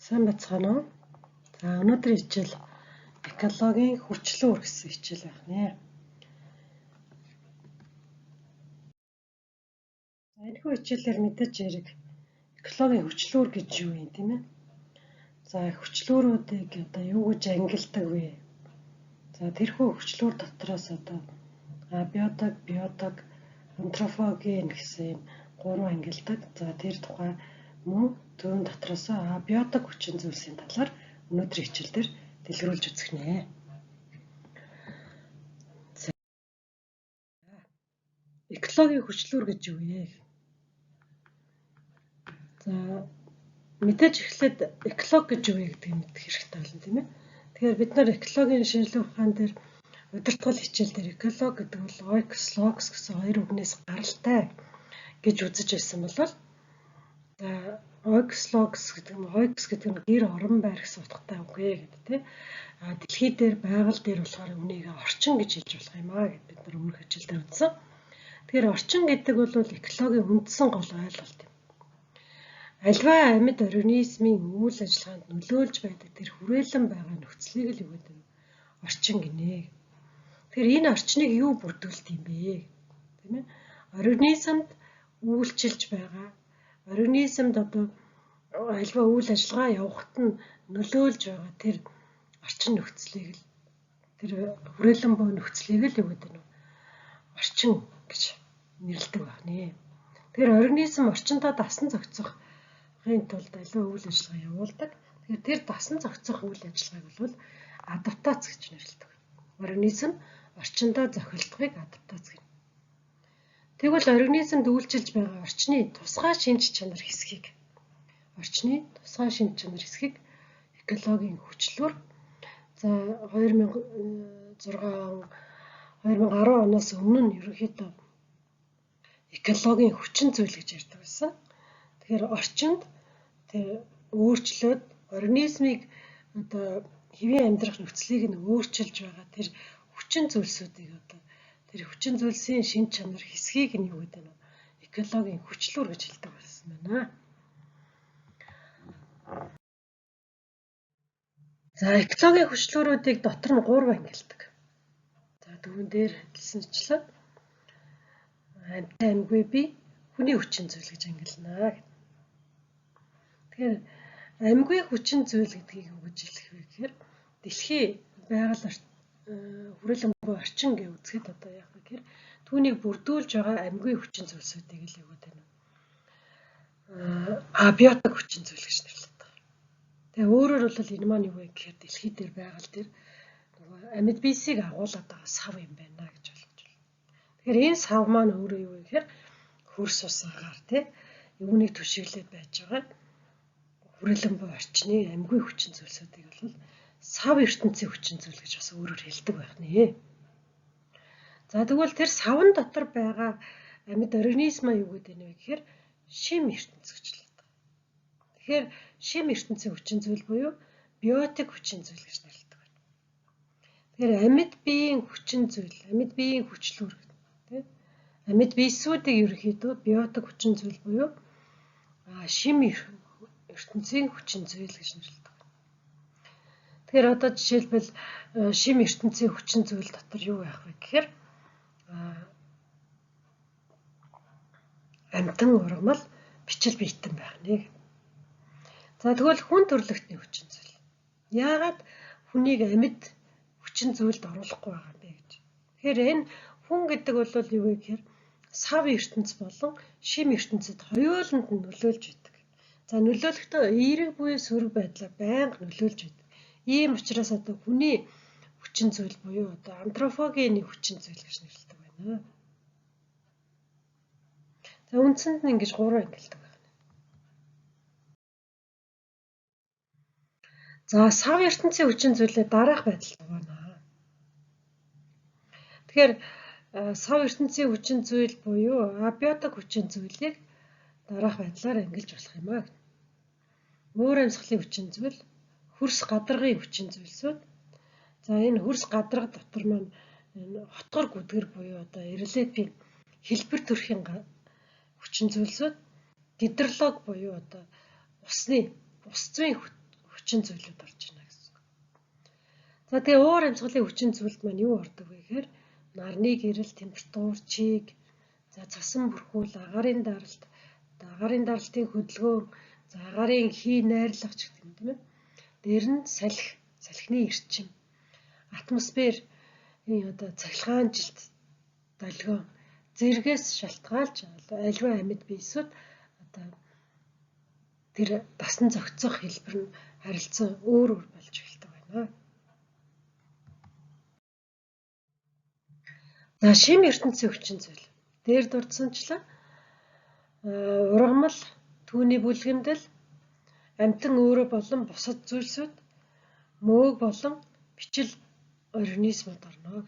Сайн байцгаана уу? За, өнөөдрийн хичээл экологийн хүчлүүр гэсэн хичээл байх нэ. За, энэхүү хичээлээр мэдээж хэрэг экологийн хүчлүүр гэж юу юм, тийм ээ? За, хүчлүүрүүдийг одоо юу гэж ангилдаг вэ? За, тэрхүү хүчлүүр дотроос одоо абиотик, биотик, антропоген гэсэн юм гурван ангилдаг. За, тэр тухай мөн түүн дотроос абиотик хүчин зүйлсийн талаар өнөөдрийн хичээл дээр дэлгэрүүлж үзэх нэ. За, экологийн хүчлүүр гэж юу вэ? За, мэдээж эхлээд эколог гэж юу вэ гэдгийг мэдэх хэрэгтэй болно, тийм ээ. Тэгэхээр бид нар экологийн шинжилгээ ухаан дээр удирдгал хичээл дээр эколог гэдэг бол oikos, logos гэсэн хоёр үгнээс гаралтай гэж үзэж байсан бол, за, oikos, logos гэдэг нь, oikos гэдэг нь гэр орон байр гэсэн утгатай үг ээ гэдэг, тийм. А дэлхий дээр, байгаль дээр болохоор үнийг орчин гэж хэлж болох юм аа гэд бид нар өмнөх хичээл дээр үзсэн. Тэгэхээр орчин гэдэг бол экологийн үндсэн гол ойлголт юм. Альва амьд организмын үйл ажиллагаанд нөлөөлж байдаг тэр хүрээлэн байгаа нөхцөлийг л юу гэдэг вэ? Орчин гинэ. Тэгэхээр энэ орчныг юу бүрдүүлдэг юм бэ? Тийм ээ. Организмд үйлчилж байгаа, организмд одоо альва үйл ажиллагаа явахад нь нөлөөлж байгаа тэр орчин нөхцөлийг л, тэр хүрээлэн буй нөхцөлийг л юу гэдэг нь орчин гэж нэрлэдэг байх нэ. Тэгэхээр организм орчиндөө дасан зохицохын тулд аливаа үйл ажиллагаа явуулдаг. Тэгэхээр тэр дасан зохицох үйл ажиллагааг бол адаптац гэж нэрлэдэг. Организм орчиндөө зохилдохыг адаптац гэнэ. Тэгвэл организмд үйлчилж байгаа орчны тусгай шинж чанар хэсгийг, орчны тусгай шинж чанар хэсгийг экологийн хүчлүүр, за, 2006 он, 2010 оноос өмнө нь ерөнхийдөө экологийн хүчин зүйл гэж ярьдаг байсан. Тэгэхээр орчинд тэр өөрчлөөд организмыг одоо хэвийн амьдрах нөхцөлийг нь өөрчилж байгаа тэр хүчин зүйлсүүдийг, одоо тэр хүчин зүйлсийн шинж чанар хэсгийг нь юу гэдэг нь экологийн хүчлүүр гэж хэлдэг байсан байна. За, экологийн хүчлүүрүүдийг дотор нь гурав ангилдаг. За, дөрвөн дээр хэлсэнчлэн амьтай, амьгүй бие, хүний хүчин зүйл гэж ангилнаа. Тэгэхээр амьгүй хүчин зүйл гэдгийг юу гэж хэлэх вэ гэхээр дэлхий, байгаль, хүрээлэн буй орчин гэж үзэхэд одоо яах вэ гэхээр түүнийг бүрдүүлж байгаа амьгүй хүчин зүйлсүүдийг л юу гэдэг нь абиотик хүчин зүйл гэж нэрлэдэг. Тэгээ өөрөөр бол энэ маань юу вэ гэхээр дэлхий дээр, байгаль дээр нөгөө амьд биесийг агуулад байгаа сав юм байна гэж ойлгож байна. Тэгэхээр энэ сав маань өөрөө юу вэ гэхээр хөрс ус агаар, тий, юуныг түшиглээд байж байгаа хүрээлэн буй орчны амьгүй хүчин зүйлсүүдийг бол сав ертөнцийн хүчин зүйл гэж бас өөрөөр хэлдэг байх нэ. За, тэгвэл тэр савн дотор байгаа амьд организмаа юу гэдэг нь вэ гэхээр шим ертөнц гэж хэлдэг. Тэгэхээр шим ертөнцийн хүчин зүйл буюу биотик хүчин зүйл гэж нэрлэдэг байна. Тэгэхээр амьд биеийн хүчин зүйл, амьд биеийн хүчлүүр, тийм, амьд биесүүдийг ерөнхийдөө биотик хүчин зүйл буюу шим ертөнцийн хүчин зүйл гэж нэрлэдэг. Тэгэхээр одоо жишээлбэл шим ертөнцийн хүчин зүйл дотор юу байх вэ гэхээр амьтан, ургамал, бичил биетэн байх нэ. За, тэгвэл хүн төрөлхтний хүчин зүйл. Яагаад хүнийг амьд хүчин зүйлд оруулахгүй байгаа юм бэ гэж. Тэгэхээр энэ хүн гэдэг бол юу вэ гэхээр сав ертөнц болон шим ертөнцид хоёуланд нь нөлөөлж байдаг. За, нөлөөлөхдөө эерэг буюу сөрөг байдлаар байнга нөлөөлж байдаг. Ийм учраас одоо хүний хүчин зүйл буюу одоо антропогены хүчин зүйл гэж нэрлэдэг байна. За, үндсэнд нь ингэж гурван ангилдаг байна. За, сав ертөнцийн хүчин зүйлээ дараах байдалд хуваана. Тэгэхээр сав ертөнцийн хүчин зүйл буюу абиотик хүчин зүйлийг дараах байдлаар ангилж болох юм аа. Муур амьсгалын хүчин зүйл, хөрс гадаргын хүчин зүйлсүүд. За, энэ хөрс гадарга дотор маань энэ хотгор гүдгэр буюу одоо рельефийн хэлбэр төрхийн хүчин зүйлсүүд, гидролог буюу одоо усны, ус зүйн хүчин зүйлүүд орж ирнэ гэсэн үг. За тэгээ уур амьсгалын хүчин зүйлд маань юу ордог вэ гэхээр нарны гэрэл, температур, чиг, за цасан бүрхүүл, агаарын даралт, агаарын даралтын хөдөлгөөн, за агаарын хий найрлага ч гэх юм тийм ээ. Дээр нь салхи, салхины эрчим, атмосфер одоо цахилгаанжилт, долгион зэргээс шалтгаалж альва амьд биесүүд одоо тэр дасан зохицох хэлбэр нь харилцан өөр өөр болж эхэлдэг байна. За шим ертөнцийн хүчин зүйл. Дээр дурдсанчлан ургамал, түүний бүлгэмдэл, амьтан өөрөө болон бусад зүйлсүүд, мөөг болон бичил организмууд орно.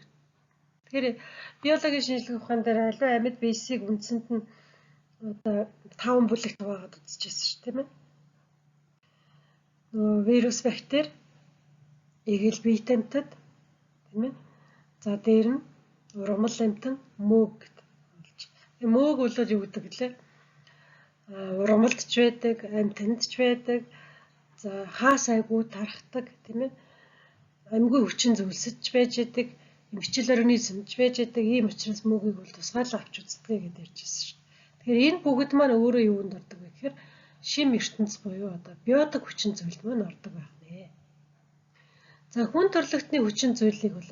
Тэгэхээр биологийн шинжилгээ ухаан дээр аливаа амьд биесийг үндсэнд нь одоо 5 бүлэгт хуваагаад үзчихсэн шүү, тийм ээ. Нөгөө вирус, бактери, эгэл биет амьтад, тийм ээ. За дээр нь ургамал амьтан, мөөг гэдэг болж. Мөөг бол юу гэдэг гэлээ? Ургамалд ч байдаг, амьтанд ч байдаг. За хаас айгуу тархдаг, тийм ээ. Амьгүй хүчин зүйлсэд ч байж байдаг, бичил организмд ч байж байдаг. Ийм учраас мөөгийг бол тусгаарлан авч үздэг гэдээ ярьж байсан шүү. Тэгэхээр энэ бүгд маань өөрөө юунд ордог вэ гэхээр шим ертөнц буюу одоо биотик хүчин зүйлд маань ордог байх нэ. За хүн төрлөختний хүчин зүйлийг бол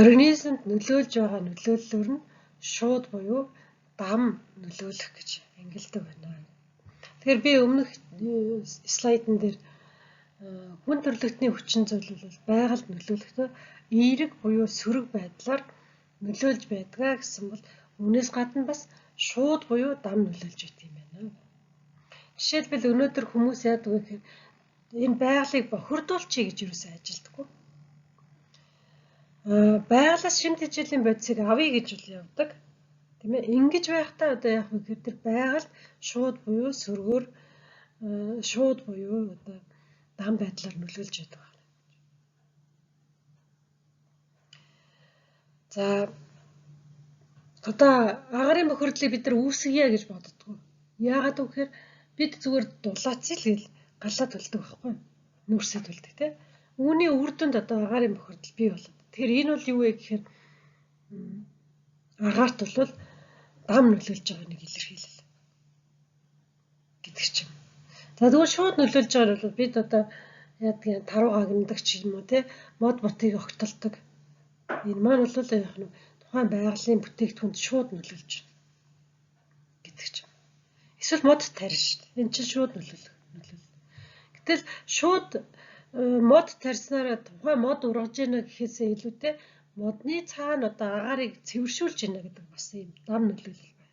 организмд нөлөөлж байгаа нөлөөллөөр нь шууд буюу дам нөлөөлөх гэж ангилдаг байна. Тэгэхээр би өмнөх слайдн дээр хүн төрлөختний хүчин зүйл бол байгальд нөлөөлөхдөө эерэг буюу сөрөг байдлаар нөлөөлж байдгаа гэсэн бол үүнээс гадна бас шууд буюу дам нөлөөлж байдаг юм байна. Жишээлбэл өнөөдөр хүмүүс яадаг вэ гэхээр энэ байгалыг бохирдуулчихъя гэж юусаа ажилдаггүй. Байгалаас шим тэжээлийн бодисыг авъя гэж бол явдаг. Тийм ээ. Ингэж байхдаа одоо яах вэ гэхээр тэр байгальд шууд буюу сөргөөр шууд буюу одоо дам байдлаар нөлөөлж байдаг байна. За одоо агарын бохирдлыг бид нар үүсгье гэж боддгоо. Яагаад вэ гэхээр бид зүгээр дулаацъя л гэл галаа төлдөг байхгүй юу? Нүрсээ төлдөг тийм. Үүний үр дүнд одоо агарын бохирдол бий болоод. Тэгэхээр энэ бол юу вэ гэхээр агаарт бол дам нөлөөлж байгаа нэг илэрхийлэл гэдэг чинь. За тэгвэл шууд нөлөөлж байгаа бол бид одоо яадгийн таруу гагнадаг ч юм уу те мод ботыг огтолдог. Энэ маань бол яг нь тухайн байгалийн бүтээгдэхүүнд шууд нөлөөлж байна гэдэг чинь. Эсвэл мод тарина шүү дээ. Энэ чинь шууд нөлөөлөх. Гэтэл шууд мод тарьснараа тухайн мод ургаж яана гэхээсээ илүүтэй модны цаана одоо агаарыг цэвэршүүлж яана гэдэг бас ийм дам нөлөөлөл байна.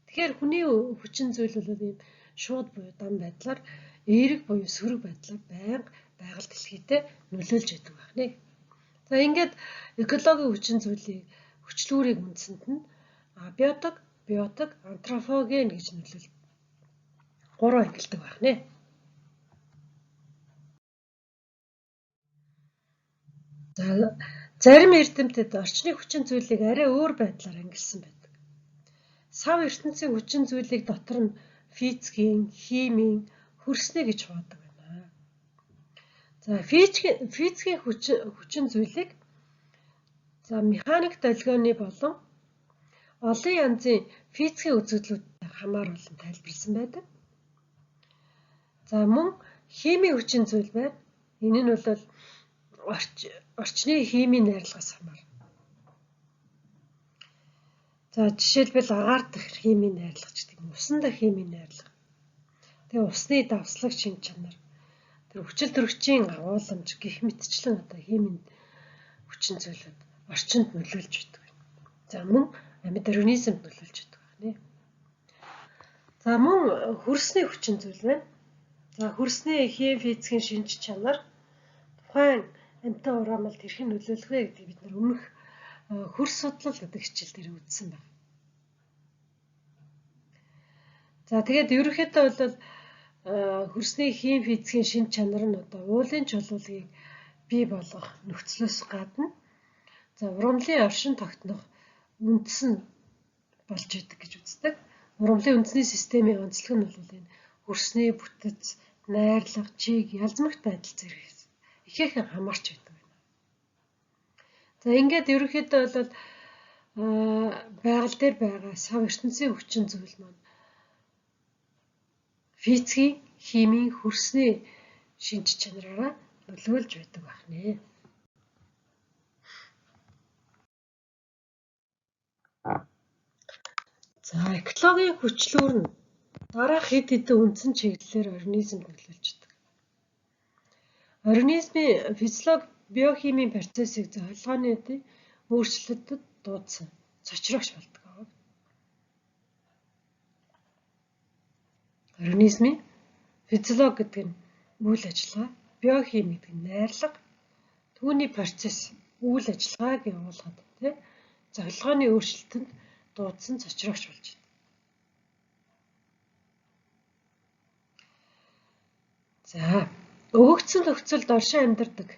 Тэгэхээр хүний хүчин зүйл бол ийм шууд буюу дам байдлаар эерэг буюу сөрөг байдлаар байнга байгаль дэлхийдээ нөлөөлж байдаг байх нэ. За ингээд экологийн хүчин зүйлийг хүчлүүрийг үндсэнд нь абиотик, биотик, антропоген гэж нөлөөл гурван ангилдаг байх нэ. За зарим эрдэмтэд орчны хүчин зүйлийг арай өөр байдлаар ангилсан байдаг. Сав ертөнцийн хүчин зүйлийг дотор нь физикийн, химийн, хөрсний гэж хуваадаг байна. За физикийн хүчин зүйлийг за механик долгионы болон олон янзын физикийн үзэгдлүүдтэй хамааруулан тайлбарласан байдаг. За мөн химийн хүчин зүйл байна. Энэ нь бол орчны химийн найрлагаас хамаарна. За жишээлбэл агаар дах химийн найрлага ч гэдэг юм, усан дах химийн найрлага. Тэгээ усны давслаг шинж чанар, тэр хүчил төрөгчийн агуулмж гэх мэтчлэн одоо химийн хүчин зүйлүүд орчинд нөлөөлж байдаг. За мөн амьд организмд нөлөөлж байдаг байна. За мөн хөрсний хүчин зүйл байна. За хөрсний хим физикийн шинж чанар тухайн амьтан ураамалд хэрхэн нөлөөлөх вэ гэдгийг бид нар өмнөх хөрс судлал гэдэг хичээл дээр үзсэн байна. За тэгээд ерөнхийдөө бол хөрсний хим физикийн шинж чанар нь одоо уулын чулуулгийг бий болгох нөхцлөөс гадна за ургамлын оршин тогтнох үндэс нь болж идэг гэж үздэг. Ургамлын үндэсний системийн онцлог нь бол энэ Хөрсний бүтэц, найрлага, чиг, ялзмагт байдал зэрэг ихээхэн хамаарч байдаг байна. За ингээд ерөнхийдөө бол байгаль дээр байгаа сав ертөнцийн хүчин зүйл маань физикийн, химийн, хөрсний шинж чанараараа нөлөөлж байдаг байх нэ. За экологийн хүчлүүр нь дараах хэд хэдэн үндсэн чиглэлээр организмд нөлөөлж байдаг. Организмын физиологи, биохимийн процессыг зохилгооны өөрчлөлтөд дуудсан цочрогч болдог. Организмын физиологи гэдэг нь үйл ажиллагаа, биохим гэдэг нь найрлага, түүний процесс үйл ажиллагааг явуулахад тий зохилгооны өөрчлөлтөнд дуудсан цочрогч болж байна. За өгөгдсөн нөхцөлд оршин амьдардаг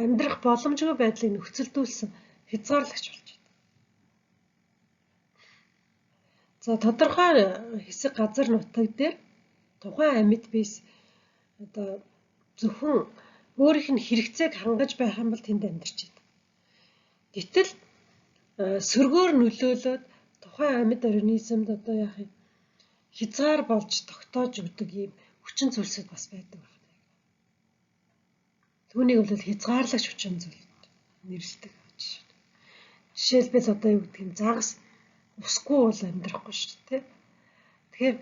амьдрах боломжгүй байдлыг нөхцөлдүүлсэн хязгаарлагч болж байна. За тодорхой хэсэг газар нутаг дээр тухайн амьд биес одоо зөвхөн өөрийнх нь хэрэгцээг хангаж байх юм бол тэнд амьдарч байдаг. Гэтэл сөргөөр нөлөөлөөд тухайн амьд организмд одоо яах юм хязгаар болж тогтоож өгдөг ийм хүчин зүйлсүүд бас байдаг байна. Түүнийг бол хязгаарлагч хүчин зүйл нэрлэдэг жишээ. Жишээлбэл одоо юу гэдгийг загас усгүй бол амьдрахгүй шүү дээ. Тэгэхээр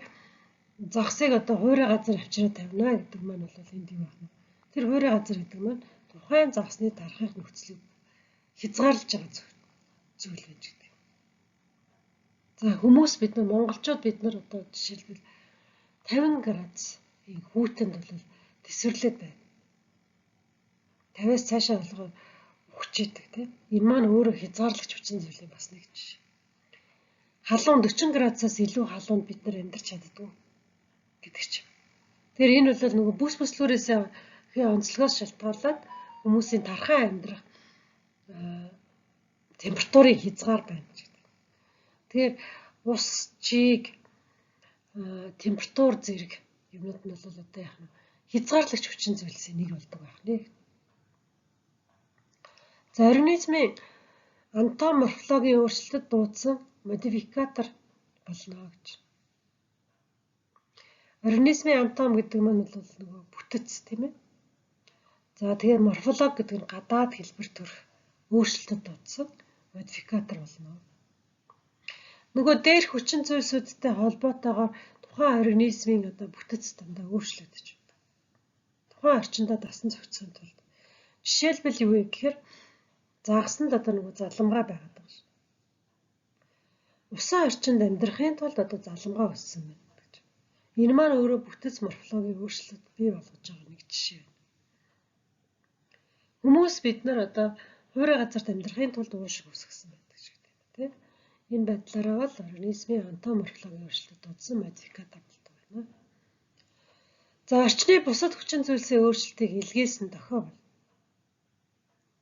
загсыг одоо хуурай газар авчираа тавина гэдэг маань бол энд юу байна вэ? Тэр хуурай газар гэдэг маань тухайн загсны тархах нөхцөлийг хязгаарлаж байгаа зүйл байж гэдэг. За хүмүүс бид нар монголчууд бид нар одоо жишээлбэл 50 градусын хүүтэнд бол тэсвэрлээд байна. 50-аас цаашаа болгоо үхчихэдэг тийм. Энэ маань өөрөө хязгаарлагч хүчин зүйлийн бас нэг жишээ. Халуун 40 градусаас илүү халуунд бид нар амьдарч чаддаггүй гэдэг чинь. Тэгэхээр энэ бол нөгөө бүс бүслүүрээсээ онцлогоос шалтгаалаад хүмүүсийн тархан амьдрах температурын хязгаар байна гэдэг. Тэгэхээр ус, чиг, температур зэрэг юмнууд нь бол одоо яах нь хязгаарлагч хүчин зүйлсийн нэг болдог байх нэ. За организмын анатоморфологийн өөрчлөлтөд дуудсан модификатор болно гэж. Организмын анатом гэдэг маань бол нөгөө бүтэц тийм ээ. За тэгэхээр морфологи гэдэг нь гадаад хэлбэр төрх өөрчлөлтөд дуудсан модификатор болно. Нөгөө дээрх хүчин зүйлсүүдтэй холбоотойгоор тухайн организмын одоо бүтэц дандаа өөрчлөгдөж байдаг. Тухайн орчиндөө дасан зохицохын тулд жишээлбэл юу вэ гэхээр загасанд одоо нөгөө заламгаа байгаад байгаа шин. Усан орчинд амьдрахын тулд одоо заламгаа өссөн байна гэж. Энэ маань өөрөө бүтэц морфологийн өөрчлөлт бий болгож байгаа нэг жишээ байна. Хүмүүс бид нар одоо хуурай газарт амьдрахын тулд уушиг үүсгэсэн байдаг ч гэдэг юм тийм. Энэ байдлаараа бол организмын анатоморфологийн өөрчлөлтөд дуудсан модификатор болдог байна. За орчны бусад хүчин зүйлсийн өөрчлөлтийг илгээсэн дохио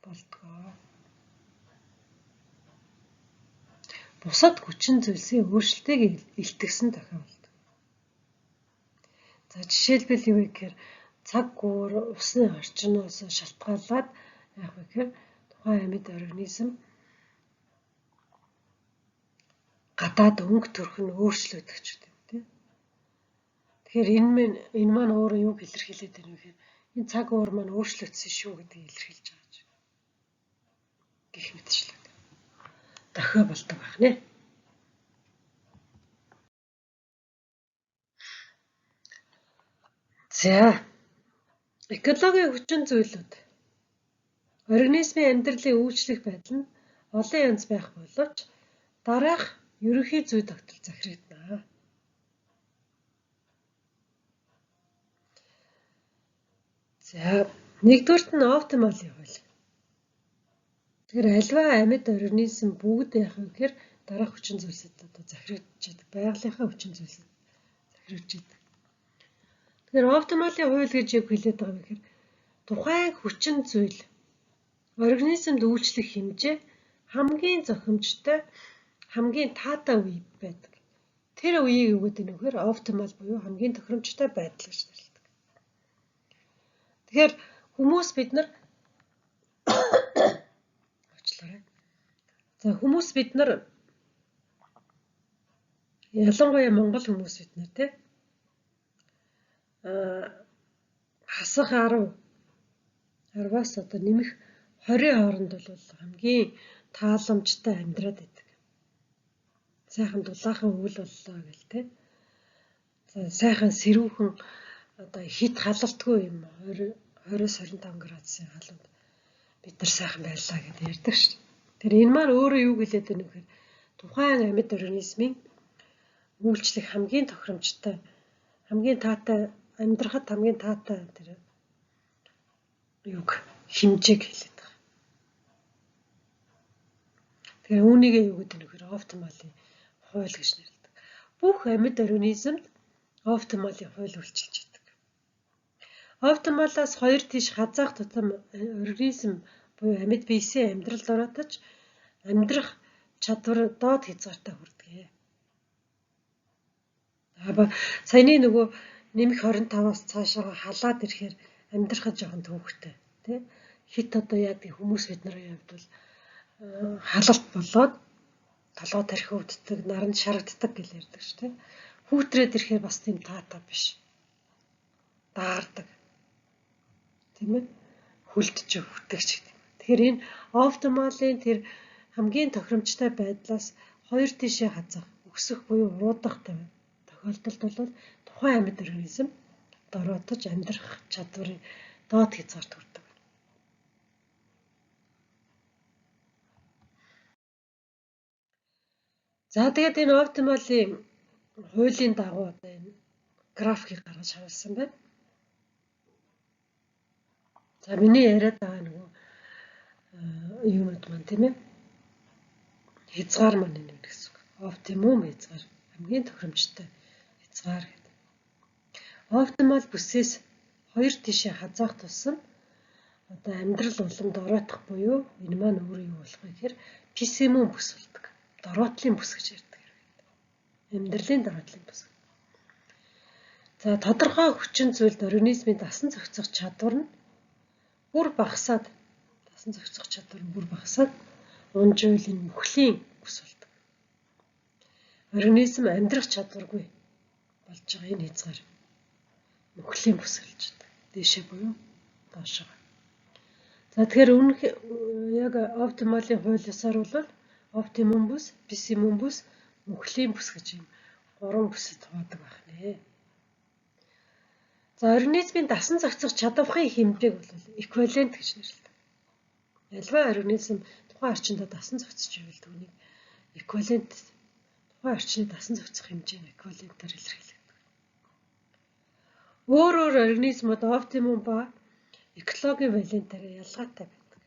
болдгоо. Бусад хүчин зүйлсийн өөрчлөлтийг илтгэсэн дохио болдог. За жишээлбэл юу вэ гэхээр цаг гуур усны орчноос шалтгаалаад яах вэ гэхээр тухайн амьд организм гадаад өнгө төрх нь өөрчлөгдөх ч гэдэг юм тийм. Тэгэхээр энэ маань өөрөө юуг илэрхийлээд байна вэ гэхээр энэ цаг уур маань өөрчлөгдсөн шүү гэдгийг илэрхийлж байгаа ч гэх мэтчлээ. Дохио болдог байх нэ. За экологийн хүчин зүйлүүд организмын амьдралын үйлчлэх байдал нь олон янз байх боловч дараах ерөнхий зүй тогтол захирагдана. За нэгдүгээрт нь оптималын хууль. Тэгэхээр альва амьд организм бүгд яах вэ гэхээр дараах хүчин зүйлсэд одоо захирагдчихэдэг. Байгалийнхаа хүчин зүйлсэд захирагдчихэдэг. Тэгэхээр оптималын хууль гэж яг хэлээд байгаа юм гэхээр тухайн хүчин зүйл организмд үйлчлэх хэмжээ хамгийн зохимжтой, хамгийн таатай үе байдаг. Тэр Тэр үеийг юу гэдэг нь вэхээр оптимал буюу хамгийн тохиромжтой байдал гэж нэрлэдэг. Тэгэхээр хүмүүс бид нар уучлаарай. За хүмүүс бид нар ялангуяа монгол хүмүүс бид нар тий хасах 10 10-аас одоо нэмэх 20-ын хооронд бол хамгийн тааламжтай амьдраад байдаг. Сайхан дулаахан өвөл боллоо гэл те. За сайхан сэрүүхэн одоо хит халалтгүй юм 20 20-с 25 градусын халуунд бид нар сайхан байлаа гэдээ ярьдаг шүү. Тэр энэ маань өөрөө юу гэлээд байна вэ гэхээр тухайн амьд организмын үйлчлэх хамгийн тохиромжтой, хамгийн таатай амьдрахад хамгийн таатай тэр юг хэмжээг хэлээд байгаа. Тэгэхээр үүнийгээ юу гэдэг нь вэхээр оптималын хууль гэж нэрлэдэг. Бүх амьд организмд оптималын хууль үйлчилж байдаг. Оптималаас хоёр тийш хазаах тутам организм буюу амьд биесийн амьдралд ороотож амьдрах чадвар доод хязгаартай хүрдэг. Саяны нөгөө нэмэх 25-аас цаашаа халаад ирэхээр амьдрахад жоохон төвөгтэй тий. Хит одоо яадаг хүмүүс бид нарын хувьд бол халалт болоод толгой тархи өвддөг, наранд шарагддаг гэж ярьдаг шүү дээ. Хүүтрээд ирэхээр бас тийм таатай биш. Даардаг. Тийм ээ? Хүлдэж өвдөг ч гэдэг. Тэгэхээр энэ оптималын тэр хамгийн тохиромжтой байдлаас хоёр тишээ хазах, өксөх буюу уруудах тохиолдолд бол тухайн амьд организм дороотож амьдрах чадварын доод хязгаарт хүрдэг. За тэгээд энэ оптималын хуулийн дагуу одоо энэ графикийг гаргаж харуулсан байна. За миний яриад байгаа нөгөө юмуд маань тийм ээ. Хязгаар маань энэ гэсэн үг. Оптимум хязгаар хамгийн тохиромжтой хязгаар гэдэг. Оптимал бүсээс хоёр тишээ хазаах тусам одоо амьдрал улам дороотох буюу энэ маань өөрөө юу болох вэ гэхээр пессимум бүс болдог. Дороотлын бүс гэж ярьдаг. Амьдралын дороотлын бүс. За тодорхой хүчин зүйлд организмын дасан зохицох чадвар нь бүр багасаад дасан зохицох чадвар нь бүр багасаад унжвал энэ мөхлийн бүс болдог. Организм амьдрах чадваргүй болж байгаа энэ хязгаар мөхлийн бүс болж байдаг. Дээшээ буюу доошоо. За тэгэхээр өмнөх яг оптималын хууль ёсоор бол оптимум бүс, пессимум бүс, мөхлийн бүс гэж юм гурван бүсэд хуваадаг байх нэ. За организмын дасан зохицох чадварын хэмжээг бол эквивалент гэж нэрлэдэг. Альва организм тухайн орчиндөө дасан зохицож байвал түүнийг эквивалент тухайн орчны дасан зохицох хэмжээ нь эквивалентээр илэрхийлэгддэг. Өөр өөр организмууд оптимум ба экологийн валентаар ялгаатай байдаг.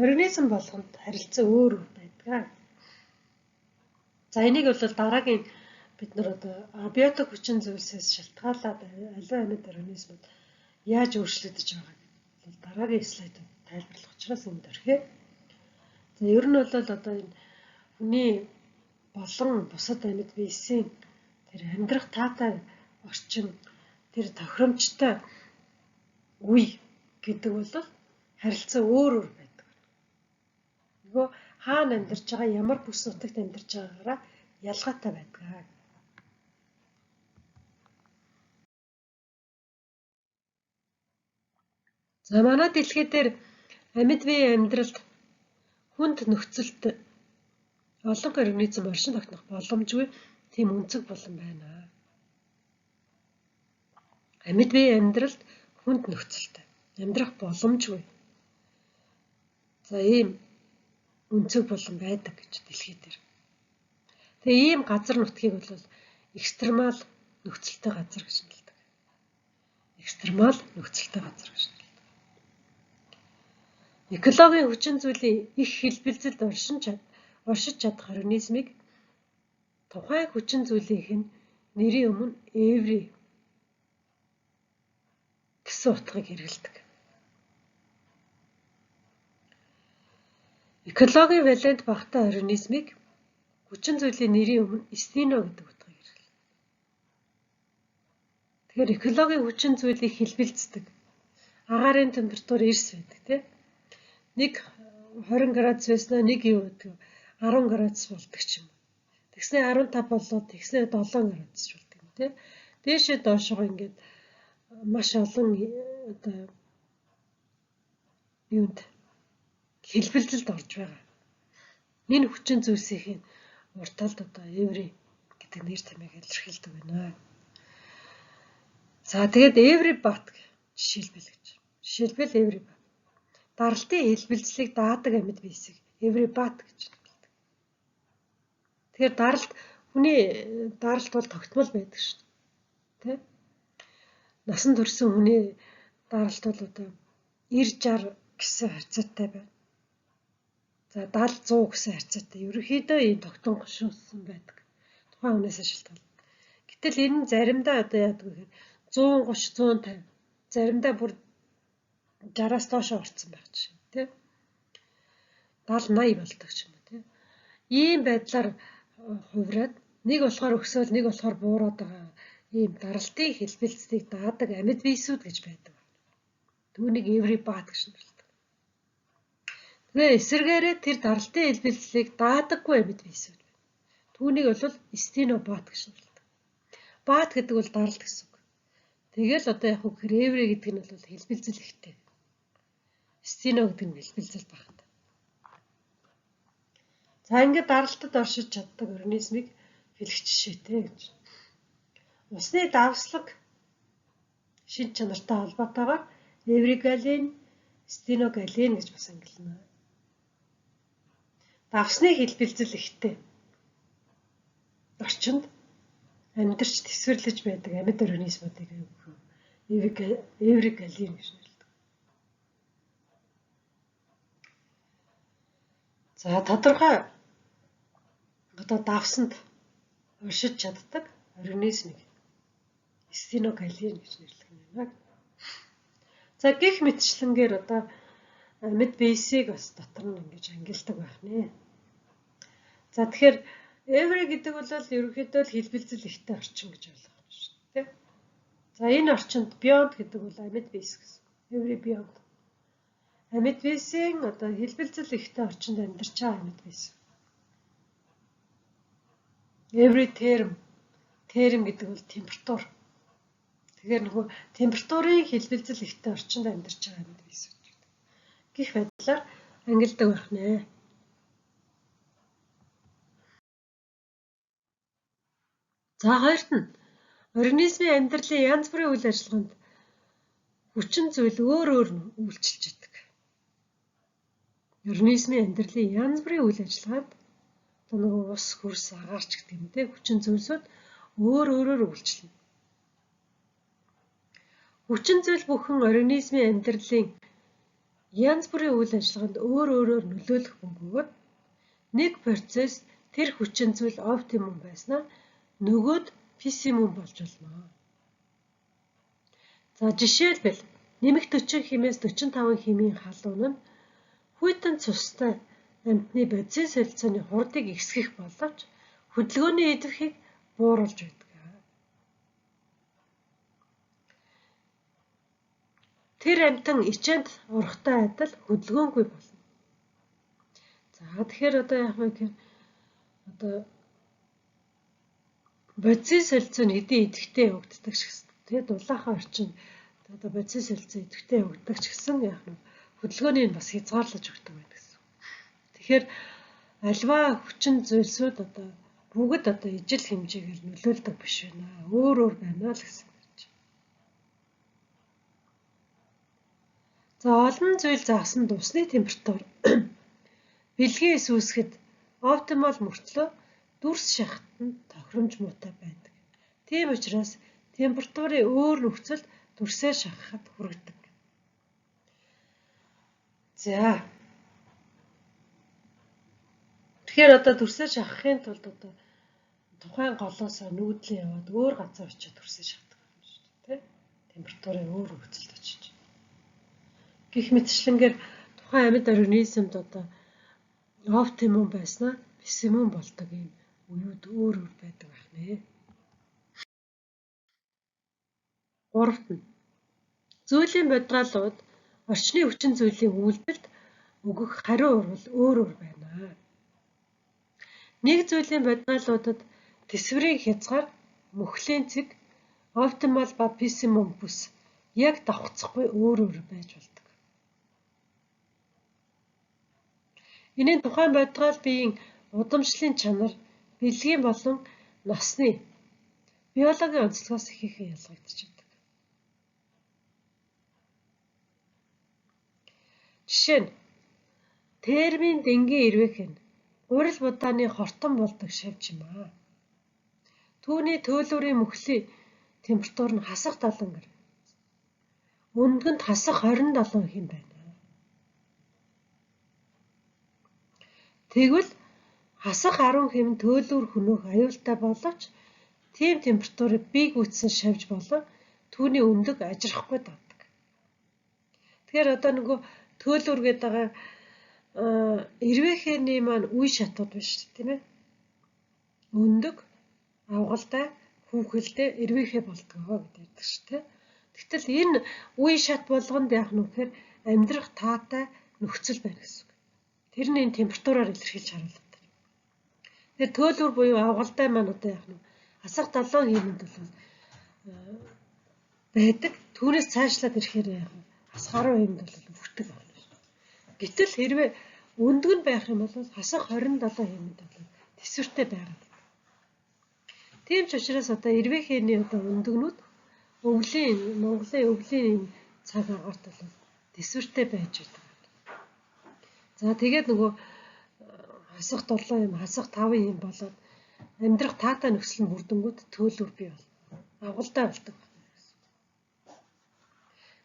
Организм болгонд харилцаа өөр өөр байдаг. За энийг бол дараагийн бид нар одоо абиотик хүчин зүйлсээс шалтгаалаад аливаа амьд организмууд яаж өөрчлөгдөж байгааг бол дараагийн слайдад тайлбарлах учраас энд орхиё. За ер нь бол одоо энэ хүний болон бусад амьд биесийн тэр амьдрах таатай орчин тэр тохиромжтой үе гэдэг бол харилцаа өөр өөр байдаг. Нөгөө хаана амьдарч байгаа, ямар бүс нутагт амьдарч байгаагаараа ялгаатай байдаг. За манай дэлхий дээр амьд биеийн амьдралд хүнд нөхцөлд олон организм оршин тогтнох боломжгүй тийм өнцөг булан байна. Амьд биеийн амьдралд хүнд нөхцөлтэй амьдрах боломжгүй. За ийм өнцөг булан байдаг гэж дэлхий дээр. Тэгээ ийм газар нутгийг бол экстремал нөхцөлтэй газар гэж нэрлэдэг. Экстремал нөхцөлтэй газар гэж нэрлэдэг. Экологийн хүчин зүйлийн их хэлбэлзэлд оршиж чадах организмыг тухайн хүчин зүйлийнх нь нэрийн өмнө эври гэсэн утгыг хэрэглэдэг. Экологийн валент багатай организмыг хүчин зүйлийн нэрийн өмнө стено гэдэг утгыг Тэгэхээр экологийн хүчин зүйл их хэлбэлздэг. Агаарын температур эрс байдаг тий. Нэг 20 градус байснаа нэг юу гэдэг 10 градус болдог ч юм. Тэгснээ 15 болоод тэгснээ 7 градус болдог юм тий. Дээшээ доошоо ингээд маш олон одоо юунд хэлбэлзэлд орж байгаа. Энэ хүчин зүйлсийн урд талд одоо эври гэдэг нэр томьёог илэрхийлдэг байна. За тэгээд эврибат жишээлбэл гэж. Жишээлбэл эврибат. Даралтын хэлбэлзлийг даадаг амьд биесийг эврибат гэж нэрлэдэг. Тэгэхээр даралт хүний даралт бол тогтмол байдаг шүү дээ. Тэ? Насан турсан хүний даралт бол одоо 90 60 гэсэн харьцаатай байна. За 70 100 гэсэн харьцаатай. Ерөнхийдөө ийм тогтон гошуусан байдаг. Тухайн хүнээс шалтгаална. Гэтэл энэ нь заримдаа одоо яадаг вэ гэхээр 130 150 заримдаа бүр 60-аас доош орцсон байх жишээ тий. 70 80 болдог ч юм уу тий. Ийм байдлаар хувраад нэг болохоор өсөөл нэг болохоор буураад байгаа ийм даралтын хэлбэлзлийг даадаг амьд биесүүд гэж байдаг. Түүнийг эврибат гэж нэрлэдэг. Тэгээ эсэргээрээ тэр даралтын хэлбэлзлийг даадаггүй амьд биесүүд байна. Түүнийг бол стенобат гэж нэрлэдэг. Бат гэдэг бол даралт гэсэн үг. Тэгэл одоо яг хөө эври гэдэг нь бол хэлбэлзэл ихтэй. Стено гэдэг нь хэлбэлзэл багатай. За ингээд даралтад оршиж чаддаг организмыг хэлэх жишээтэй гэж. Усны давслаг шинж чанартай холбоотойгоор эвригалин, стеногалин гэж бас ангилна. Давсны хэлбэлзэл ихтэй. Орчинд амьдарч тэсвэрлэж байдаг амьд организмуудыг эвригалин гэж нэрлэдэг. За тодорхой одоо давсанд оршиж чаддаг организмыг стеногалин гэж нэрлэх юм байна. За гих мэтчлэнгээр одоо амьд биесийг бас дотор нь ингэж ангилдаг байх нэ. За тэгэхээр эври гэдэг бол ерөнхийдөө л хэлбэлзэл ихтэй орчин гэж ойлгох юм шүү дээ. За энэ орчинд beyond гэдэг бол амьд биес гэсэн. Эври beyond. Амьд биесийн одоо хэлбэлзэл ихтэй орчинд амьдарч байгаа амьд биес. Every term терм гэдэг бол температур. Тэгэхээр нөгөө температурын хэлбэлзэл ихтэй орчинд амьдарч байгаа амьд биес гэж. Гэх байдлаар ангилдаг байх нэ. За хоёрт нь организмын амьдралын янз бүрийн үйл ажиллагаанд хүчин зүйл өөр өөр үйлчилж идэг. Организмын амьдралын янз бүрийн үйл ажиллагаанд одоо нөгөө ус, хөрс, агаарч гэдэг юм те хүчин зүйлсүүд өөр өөрөөр үйлчилнэ. Хүчин зүйл бүхэн организмын амьдралын янз бүрийн үйл ажиллагаанд өөр өөрөөр нөлөөлөх бөгөөд нэг процесс тэр хүчин зүйл оптимум байснаа нөгөөд пессимум болж болно. За жишээлбэл нэмэх 40 хэмээс 45 хэмийн халуун нь хүйтэн цустай амьтны бодисын солилцооны хурдыг ихсгэх боловч хөдөлгөөний идэвхийг бууруулж байдаг. Тэр амьтан ичээнд орохтой адил хөдөлгөөнгүй болно. За тэгэхээр одоо яах вэ гэхээр одоо бодисын солилцоо нь хэдий идэвхтэй явагддаг ч гэсэн тэгээд дулаахан орчин одоо бодисын солилцоо идэвхтэй явагддаг ч гэсэн яах нь хөдөлгөөнийг бас хязгаарлаж өгдөг байна гэсэн. Тэгэхээр альва хүчин зүйлсүүд одоо бүгд одоо ижил хэмжээгээр нөлөөлдөг биш байна. Өөр өөр байна л гэсэн гэж. За олон зүйл заасан усны температур бэлгийн эс үүсгэхэд оптимал мөртлөө дүрс шахалт нь тохиромж муутай байдаг. Тийм учраас температурын өөр нөхцөлд дүрсээ шахахад хүргэдэг. За. Тэгэхээр одоо дүрсээ шахахын тулд одоо тухайн голоосоо нүүдлэн яваад өөр газар очиод дүрсээ шахдаг юм шүү дээ, тэ? Температурын өөр нөхцөлд очиж. Гэх мэтчлэнгээр тухайн амьд организмд одоо оптимум байснаа пессимум болдог юм үеүд өөр өөр байдаг байх нэ. Гуравт нь зүйлийн бодгаалууд орчны хүчин зүйлийн үйлдэлд өгөх хариу урвал өөр өөр байна. Нэг зүйлийн бодгаалуудад тэсвэрийн хязгаар, мөхлийн цэг, оптимал ба пессимум бүс яг давхцахгүй өөр өөр байж болдог. Энэ нь тухайн бодгаал биеийн удамшлын чанар, бэлгийн болон насны биологийн онцлогоос ихээхэн ялгагдаж байдаг. Жишээ нь термин дэнгийн эрвээхэй нь гурил будааны хортон болдог шавж юм аа. Түүний төөлүүрийн мөхлийн температур нь хасах 70 градус. Өндгөнд хасах 27 хэм байна. Тэгвэл хасах 10 хэм нь төөлүүр хөнөөх аюултай боловч тийм температурыг бий гүйцсэн шавж болон түүний өндөг ажирахгүй давдаг. Тэгэхээр одоо нөгөө төөлүүр гэдэг байгаа эрвээхээний маань үе шатууд биш тийм ээ. Өндөг, авгалтай, хүүхэлдэй, эрвээхэй болдгоо гэдэг ярьдаг шүү дээ. Гэтэл энэ үе шат болгонд яах нь вэ гэхээр амьдрах таатай нөхцөл байна гэсэн үг. Тэр нь энэ температураар илэрхийлж харуулдаг. Тэгэхээр төөлүүр буюу авгалтай маань одоо яах нь хасах 7 хэмэнд бол байдаг. Түүнээс цаашлаад ирэхээр яах нь хасах 10 хэмэнд бол өвхтөг байна. Гэтэл хэрвээ өндөг нь байх юм бол хасах 27 хэмэнд бол тэсвэртэй байгаад. Тийм ч учраас одоо эрвээхээний одоо өндөгнүүд өвлийн Монголын өвлийн энэ цаг агаарт бол тэсвэртэй байж байдаг. За тэгээд нөгөө хасах 7 юм, хасах 5 юм болоод амьдрах таатай нөхцөл нь бүрдэнгүүт төөлүүр бий бол авгалтай болдог.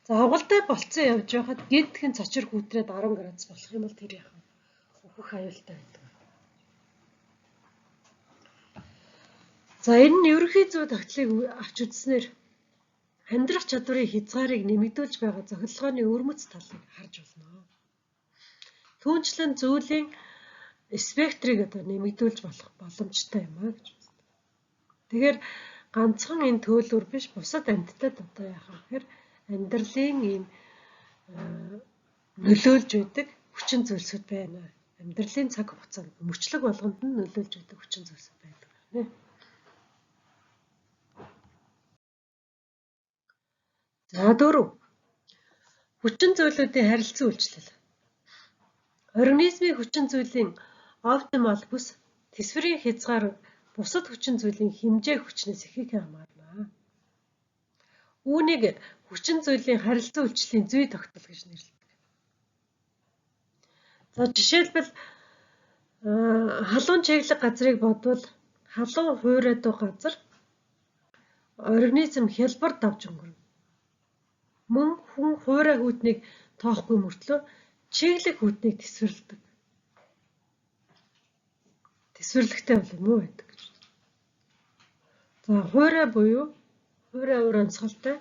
За авгалтай болцсон явж байхад гинтхэн цочор хүүтрээд 10 градус болох юм бол тэр яах вэ? Өөхөх аюултай байдаг. За энэ нь ерөнхий зүй тогтлыг авч үзснээр амьдрах чадварын хязгаарыг нэмэгдүүлж байгаа зохилгооны өвөрмөц талыг харж болно. Түүнчлэн зүйлийн спектрийг одоо нэмэгдүүлж болох боломжтой юм а гэж үздэг. Тэгэхээр ганцхан энэ төөлүүр биш бусад амьтдад одоо яах вэ гэхээр амьдралын ийм нөлөөлж байдаг хүчин зүйлсүүд байна. Амьдралын цаг хугацаанд мөчлөг болгонд нь нөлөөлж байдаг хүчин зүйлсүүд байдаг байна. За дөрөв. Хүчин зүйлүүдийн харилцан үйлчлэл. Организмын хүчин зүйлийн оптимал бүс тэсвэрийн хязгаар бусад хүчин зүйлийн хэмжээ хүчнээс ихээхэн хамаарна. Үүнийг хүчин зүйлийн харилцан үйлчлэлийн зүй тогтол гэж нэрлэдэг. За жишээлбэл халуун чиглэг газрыг бодвол халуун хуурайдуу газар организм хялбар давж өнгөрнө. Мөн хүн хуурай хүйтнийг тоохгүй мөртлөө чиглэг хүйтнийг тэсвэрлэдэг. Тэсвэрлэхтэй бол муу байдаг гэж. За хуурай буюу хуурай уур амьсгалтай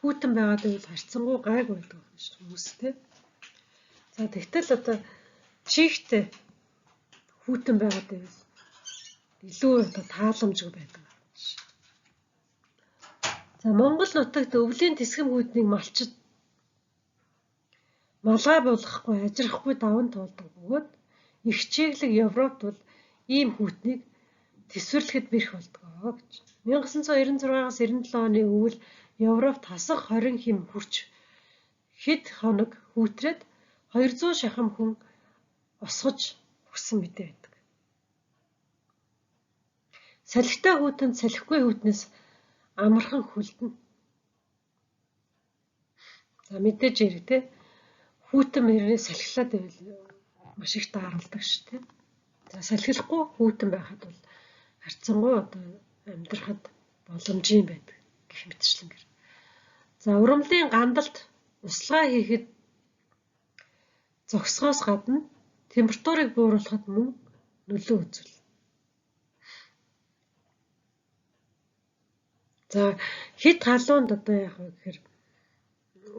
хүйтэн байгаад байвал харьцангуй гайгүй байдаг байна шүү хүмүүс те. За тэгтэл одоо чигтэй хүйтэн байгаад байвал илүү одоо тааламжгүй байдаг. За Монгол нутагт өвлийн тэсгэм хүйтнийг малчид малгай болгохгүй, ажирахгүй даван туулдаг бөгөөд их чиглэг Европт бол ийм хүйтнийг тэсвэрлэхэд бэрх болдгоо гэж. 1996-аас 97 оны өвөл Европт хасах 20 хэм хүрч хэд хоног хүүтрээд 200 шахам хүн осгож өгсөн мэдээ байдаг. Салхитай хүйтэнд салхигүй хүйтнээс амархан хөлдөнө. За мэдээж хэрэг те хүйтэн мөрний салхилаад байвал маш их дааруулдаг шүү дээ. За салхилахгүй хүйтэн байхад бол харьцангуй одоо амьдрахад боломжийн байдаг гэх мэтчлэнгээр. За ургамлын гандалт услага хийхэд зогсохоос гадна температурыг бууруулахад мөн нөлөө үзүүлнэ. За хэд халуунд одоо яах вэ гэхээр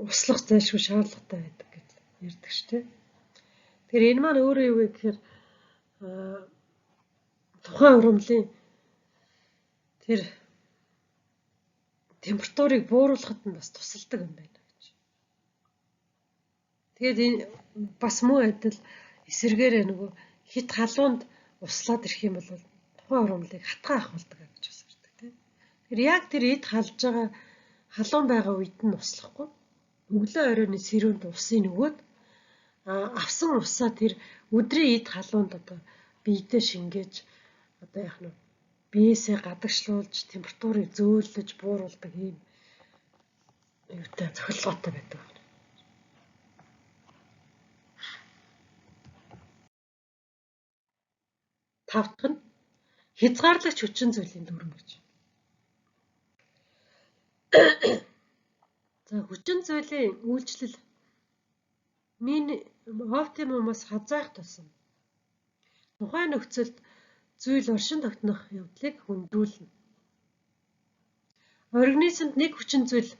услах зайлшгүй шаардлагатай байдаг гэж ярьдаг шүү дээ. Тэгэхээр энэ маань өөрөө юу вэ гэхээр тухайн ургамлын тэр температурыг бууруулахад нь бас тусалдаг юм байна гэж. Тэгээд энэ бас мөн адил эсэргээрээ нөгөө хит халуунд услаад ирэх юм бол тухайн ургамлыг хатгаа ахуулдаг гэж бас ярьдаг тийм. Тэгэхээр яг тэр эд халж байгаа халуун байгаа үед нь услахгүй өглөө оройн сэрүүнд усыг өгөөд авсан усаа тэр өдрийн эд халуунд одоо биедээ шингээж одоо яах нь биесээ гадагшлуулж температурыг зөөлөж бууруулдаг ийм юутай зохилгоотой байдаг. Тав дахь нь хязгаарлагч хүчин зүйлийн дүрэм гэж. За хүчин зүйлийн үйлчлэл оптимумаас хазайх тусам тухайн нөхцөлд зүйл оршин тогтнох явдлыг хүндрүүлнэ. Организмд нэг хүчин зүйл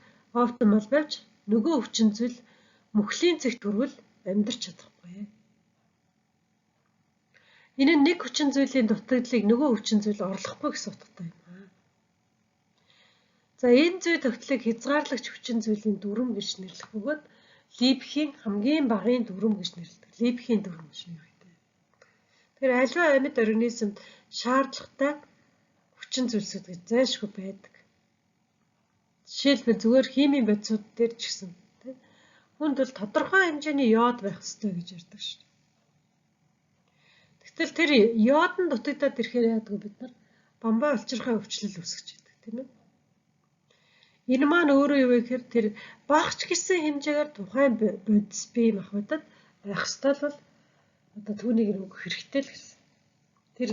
оптимал байж нөгөө хүчин зүйл мөхлийн цэгт хүрвэл амьдарч чадахгүй. Энэ нь нэг хүчин зүйлийн дутагдлыг нөгөө хүчин зүйл орлохгүй гэсэн утгатай юм аа. За энэ зүй тогтлыг хязгаарлагч хүчин зүйлийн дүрэм гэж нэрлэх бөгөөд Либхийн хамгийн багын дүрэм гэж нэрлэдэг. Либхийн дүрэм гэж нэрлэдэг. Тэгэхээр аливаа амьд организмд шаардлагатай хүчин зүйлсүүд гэж зайлшгүй байдаг. Жишээлбэл зүгээр химийн бодисууд дээр ч гэсэн тийм хүнд бол тодорхой хэмжээний йод байх ёстой гэж ярьдаг шүү дээ. Гэтэл тэр йод нь дутагдаад ирэхээр яадаг вэ бид нар бамбай улчирхай өвчлөл үүсгэж байдаг тийм ээ. Энэ маань өөрөө юу вэ гэхээр тэр багч гэсэн хэмжээгээр тухайн бодис бие махбодод байх ёстой л бол одоо түүнийг нь өгөх хэрэгтэй л гэсэн. Тэр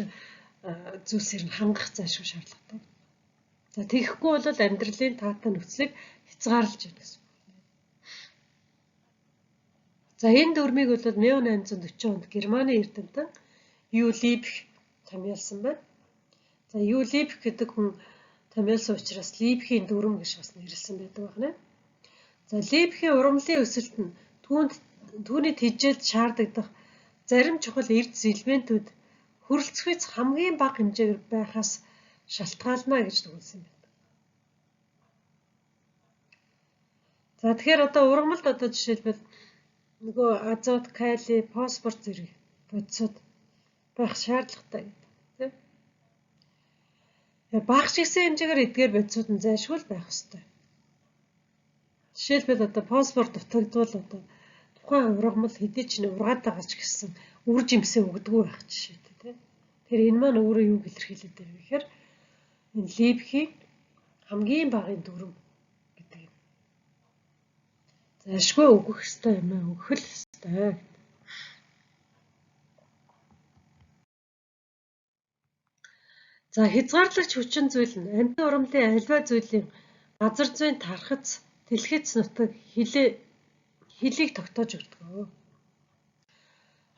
зүйлсээр нь хангах зайлшгүй шаардлагатай. За тэгэхгүй бол амьдралын таатай нөхцөлийг хязгаарлаж байна гэсэн. За энэ дүрмийг бол 1840 онд Германы эрдэмтэн Ю Либх томьёолсон байна. За Ю Либх гэдэг хүн томьёолсон учраас Либхийн дүрэм гэж бас нэрлэсэн байдаг байна. За Либхийн ургамлын өсөлт нь түүний тэжээлд шаардагдах зарим чухал эрдэс элементүүд хөрөлцөхүйц хамгийн бага хэмжээгээр байхаас шалтгаална гэж дүгнэсэн байна. За тэгэхээр одоо ургамалд одоо жишээлбэл нөгөө азот, кали, фосфор зэрэг бодисууд байх шаардлагатай гэдэг тийм. Бага ч гэсэн хэмжээгээр эдгээр бодисууд нь зайлшгүй л байх ёстой. Жишээлбэл одоо фосфор дутагдвал одоо тухайн ургамал хэдий ч ургаад байгаа ч гэсэн үр жимсээ өгдөггүй байх жишээтэй тийм. Тэгэхээр энэ маань өөрөө юу илэрхийлээд байна вэ гэхээр энэ Либхийн хамгийн багын дүрэм гэдэг юм. Зайлшгүй өгөх ёстой юм аа, өгөх л ёстой. За хязгаарлагч хүчин зүйл нь амьтан ургамлын аливаа зүйлийн газар зүйн тархац, дэлхэц нутаг, хилийг тогтоож өгдөг.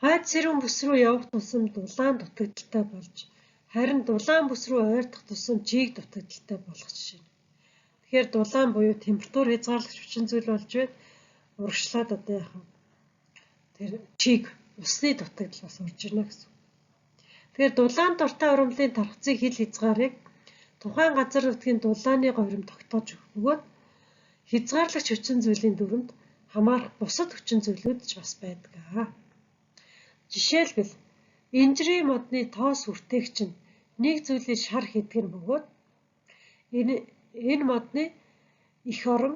Хойд сэрүүн бүс рүү явах тусам дулаан дутагдaltaй болж, харин дулаан бүс рүү ойртох тусам чийг дутагдaltaй болох жишээ. Тэгэхээр дулаан буюу температур хязгаарлагч хүчин зүйл болж байна. Урагшлаад одоо яах вэ? Тэр чийг усны дутагдал бас орж ирнэ гэсэн. Тэгэхээр дулаан дуртай ургамлын тархацын хил хязгаарыг тухайн газар нутгийн дулааны горим тогтоож өгөх бөгөөд хязгаарлагч хүчин зүйлийн дүрэмд хамаарах бусад хүчин зүйлүүд ч бас байдаг. Жишээлбэл инжирийн модны тоос үртээгч нь нэг зүйлийг шар хийдэг нь бөгөөд энэ модны эх орон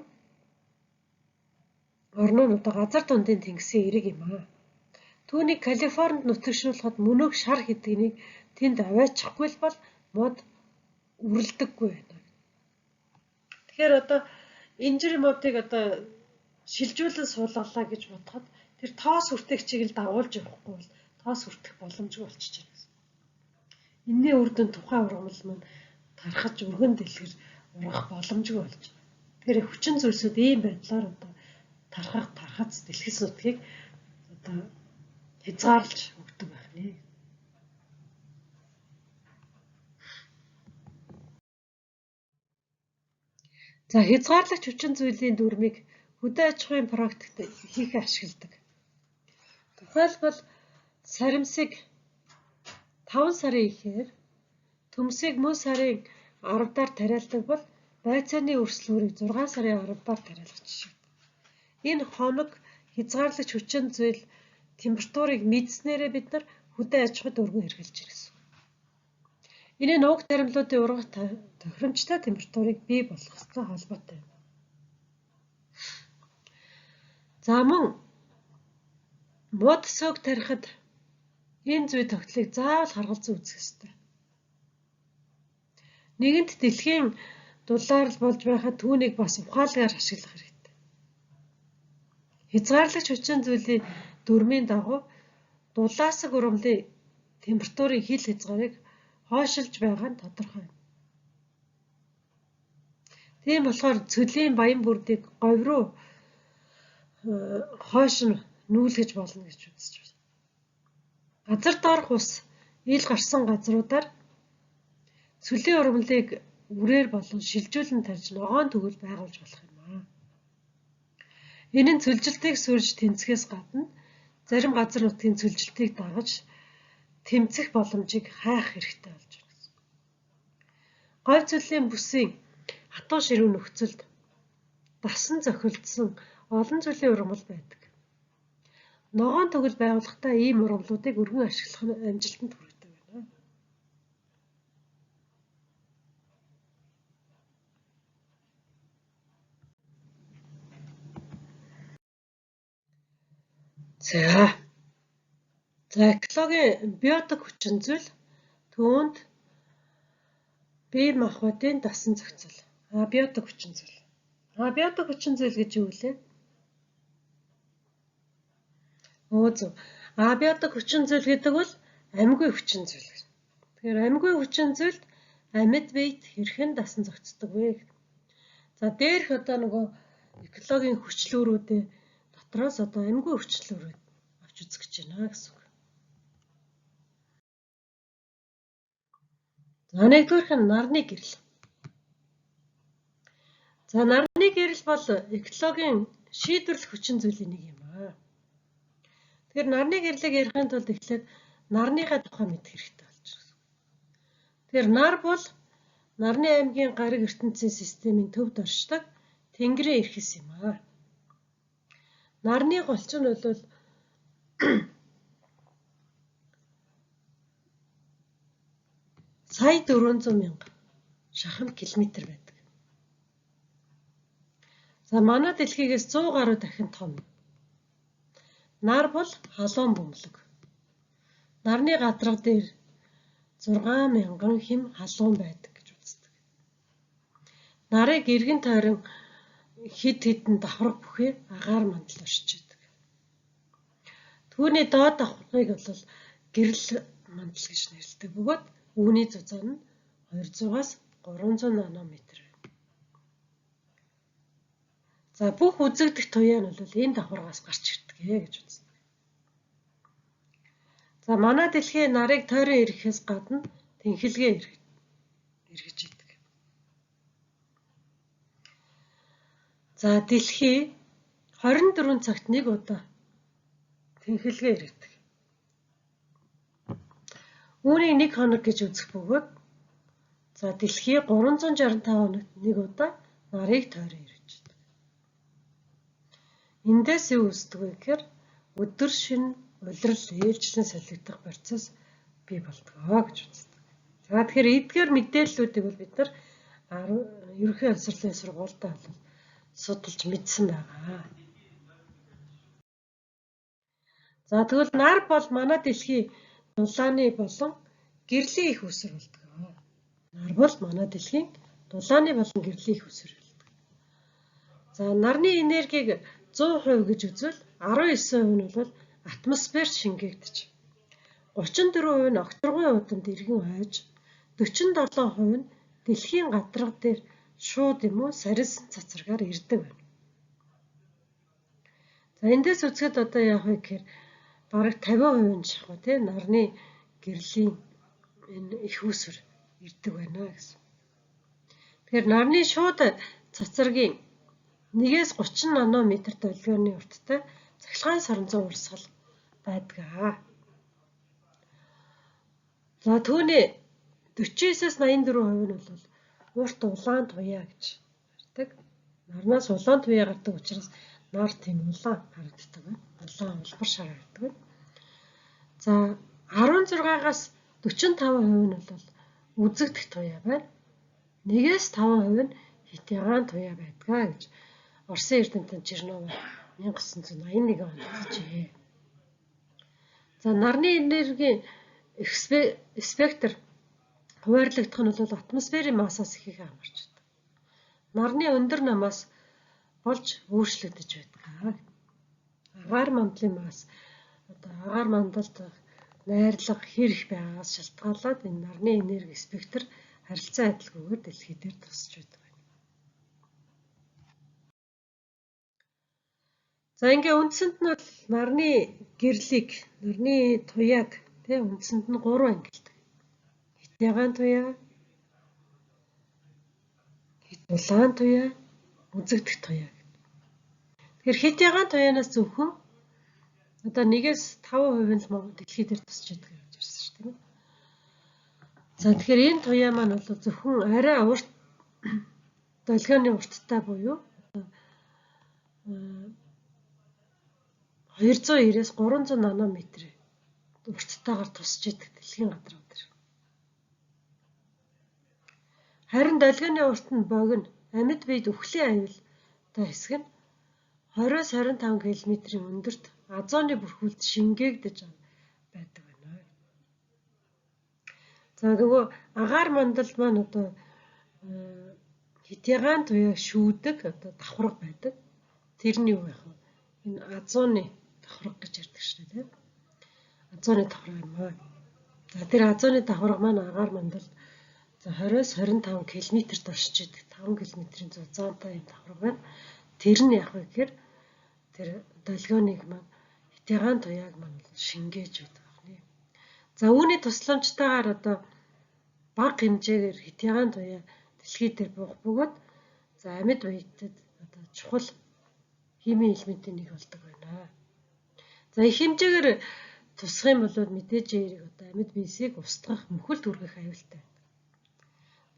орноо нь одоо газар дундын тэнгисийн эрэг юм аа. Түүнийг Калифорнид нутагшуулахад мөнөөх шар хэдгнийг тэнд аваачихгүй л бол мод үрэлдэггүй байна. Тэгэхээр одоо инжир модыг одоо шилжүүлэн суулгалаа гэж бодоход тэр тоос үртээгчийг л дагуулж явахгүй бол тоос үртэх боломжгүй болчихж байна гэсэн. Энэний үр дүн тухайн ургамал маань тархаж өргөн дэлгэр ургах боломжгүй болж байна. Тэгэхээр хүчин зүйлсүүд ийм байдлаар одоо тархах, тархац, дэлгэц нутгийг одоо хязгаарлаж өгдөг байх нэ. За хязгаарлагч хүчин зүйлийн дүрмийг хөдөө аж ахуйн практикт их ашигладаг. Тухайлбал саримсыг 5 сарын ихээр, төмсийг мөн сарын 10-аар тариалдаг бол Байцааны өрсөлөөрийг 6 сарын 10-аар тариалгаж жишигдэг. Энэ хоног хязгаарлагч хүчин зүйл температурыг мэдснээрээ бид нар хөдөө аж ахуйд өргөн хэрэглэж ирсэн. Энэ нь уг таримлуудын ургах тохиромжтой температурыг бий болгохтой холбоотой юм. За мөн мод сөг тарихад энэ зүй тогтлыг заавал харгалзан үзэх ёстой. Нэгэнт дэлхийн дулаарл болж байхад түүнийг бас ухаалгаар ашиглах хэрэгтэй. Хязгаарлагч хүчин зүйлийн дүрмийн дагуу дулаасаг ургамлын температурын хил хязгаарыг хойшилж байгаа нь тодорхой юм. Тийм болохоор цөлийн баян бүрдийг говь руу хойш нь нүүлгэж болно гэж үзэж байна. Газар доорх ус ил гарсан газруудаар цөлийн ургамлыг үрээр болон шилжүүлэн тарьж ногоон төгөл байгуулж болох юм аа. Энэ нь цөлжилтийг сүрж тэнцэхээс гадна зарим газар нутгийн цөлжилтийг дагаж тэмцэх боломжийг хайх хэрэгтэй болж байна гэсэн. Говь цөлийн бүсийн хатуу ширүүн нөхцөлд дасан зохилдсон олон зүйлийн ургамал байдаг. Ногоон төгөл байгуулахдаа ийм ургамлуудыг өргөн ашиглах нь амжилтанд хүргэдэг байна. За. За экологийн биотик хүчин зүйл түүнд бие махбодын дасан зохицол. Абиотик хүчин зүйл. Абиотик хүчин зүйл гэж юу вэ? Өө зөв. Абиотик хүчин зүйл гэдэг бол амьгүй хүчин зүйл. Тэгэхээр амьгүй хүчин зүйлд амьд биед хэрхэн дасан зохицдог вэ? За дээрх одоо нөгөө экологийн хүчлүүрүүдээ дотроос одоо амьгүй хүчлүүрүүд авч үзэх гэж байна гэсэн үг. За нэгдүгээрх нь нарны гэрэл. За нарны гэрэл бол экологийн шийдвэрлэх хүчин зүйлийн нэг юм аа. Тэгэхээр нарны гэрлийг ярихын тулд эхлээд нарныхаа тухай мэдэх хэрэгтэй болж байна. Тэгэхээр нар бол нарны аймгийн гариг ертөнцийн системийн төвд оршдог тэнгэрийн эрхэс юм аа. Нарны голч нь бол сая 400 мянга шахам километр байдаг. За манай дэлхийгээс 100 гаруй дахин том. Нар бол халуун бөмбөлөг. Нарны гадраг дээр 6000 хэм халуун байдаг гэж үздэг. Нарыг эргэн тойрон хэд хэдэн давхарга бүхий агаар мандал оршиж байдаг. Түүний доод давхаргыг бол гэрэл мандал гэж нэрлэдэг бөгөөд үүний зузаан нь 200-аас 300 нанометр байна. За бүх үзэгдэх туяа нь бол энэ давхаргаас гарч ирдэг гэж үздэг. За манай дэлхийн нарыг тойрон ирэхээс гадна тэнхилгээ эргэж идэг. За дэлхий 24 цагт нэг удаа тэнхилгээ эргэдэг. Үүнийг нэг хоног гэж үзэх бөгөөд за дэлхий 365 хоногт нэг удаа нарыг тойрон эргэж идэг. Эндээс юу үздэг вэ гэхээр өдөр шөнө улирал ээлжлэн солигдох процесс бий болдгоо гэж үздэг. За тэгэхээр эдгээр мэдээллүүдийг бол бид нар ерөнхий боловсролын сургуультай бол судалж мэдсэн байгаа. За тэгвэл нар бол манай дэлхийн дулааны болон гэрлийн их үүсвэр болдог. Нар бол манай дэлхийн дулааны болон гэрлийн их үүсвэр болдог. За нарны энергийг 100% гэж үзвэл 19% нь бол атмосферт шингээгдэж, 34% нь огторгуйн удамд эргэн ойж, 47% нь дэлхийн гадраг дээр шууд юм уу сарилсан цацрагаар ирдэг байна. За эндээс үзэхэд одоо яах вэ гэхээр бараг 50% нь шахуу тий нарны гэрлийн энэ их үүсвэр ирдэг байна гэсэн. Тэгэхээр нарны шууд цацрагийн 1-ээс 30 нанометр долгионы урттай цахилгаан соронзон урсгал байдаг. За түүний 49-ээс 84% нь бол урт улаан туяа гэж гардаг. Нарнаас улаан туяа гардаг учраас нар тийм улаан харагддаг байна. Улаан улбар шар харагддаг байна. За 16-аас 45% нь бол үзэгдэх туяа байна. 1-ээс 5% нь хэт ягаан туяа байдгаа гэж Оросын эрдэмтэн Чернова 1981 онд үзжээ. За нарны энергийн спектр хуваарлагдах нь бол атмосферийн массаас их их хамаарч байдаг. Нарны өндөр намаас болж өөрчлөгдөж байдаг. Агаар мандлын масс одоо агаар мандалд найрлага хэр их байгаагаас шалтгаалаад энэ нарны энерги спектр харилцан адилгүйгээр дэлхий дээр тусч байдаг байна. За ингээ үндсэнд нь бол нарны гэрлийг, нарны туяаг тий үндсэнд нь 3 ангилдаг. Хэт ягаан туяа, хэт улаан туяа, үзэгдэх туяа гэдэг. Тэгэхээр хэт ягаан туяанаас зөвхөн одоо 1-ээс 5% нь л дэлхий дээр тусч байдаг гэж ярьсан шүү дээ. За тэгэхээр энэ туяа маань бол зөвхөн арай урт долгионы урттай буюу одоо 290-ээс 300 нанометр урттайгаар тусч идэг дэлхийн гадраа дээр. Харин долгионы урт нь богино, амьд биед үхлийн аюултай хэсэг нь 20-с 25 км-ийн өндөрт озоны бүрхүүлд шингээгдэж байдаг байна. За нөгөө агаар мандалд маань одоо хэт ягаан туяа шүүдэг одоо давхарга байдаг. Тэр нь юу байх вэ? Энэ озоны давхарга гэж ярьдаг шүү дээ, тийм. Озоны давхарга юм аа. За тэр озоны давхарга маань агаар мандалд за 20-с 25 км-т оршиж идэг 5 км-ийн зузаантай юм давхарга байна. Тэр нь яг вэ гэхээр тэр долгионыг маань хэт ягаан туяаг маань шингээж байдаг байна. За үүний тусламжтайгаар одоо бага хэмжээгээр хэт ягаан туяа дэлхий дээр буух бөгөөд за амьд биетэд одоо чухал химийн элементийн нэг болдог байна. За их хэмжээгээр тусах юм бол мэдээж эерэг одоо амьд биесийг устгах, мөхөлд хүргэх аюултай байдаг.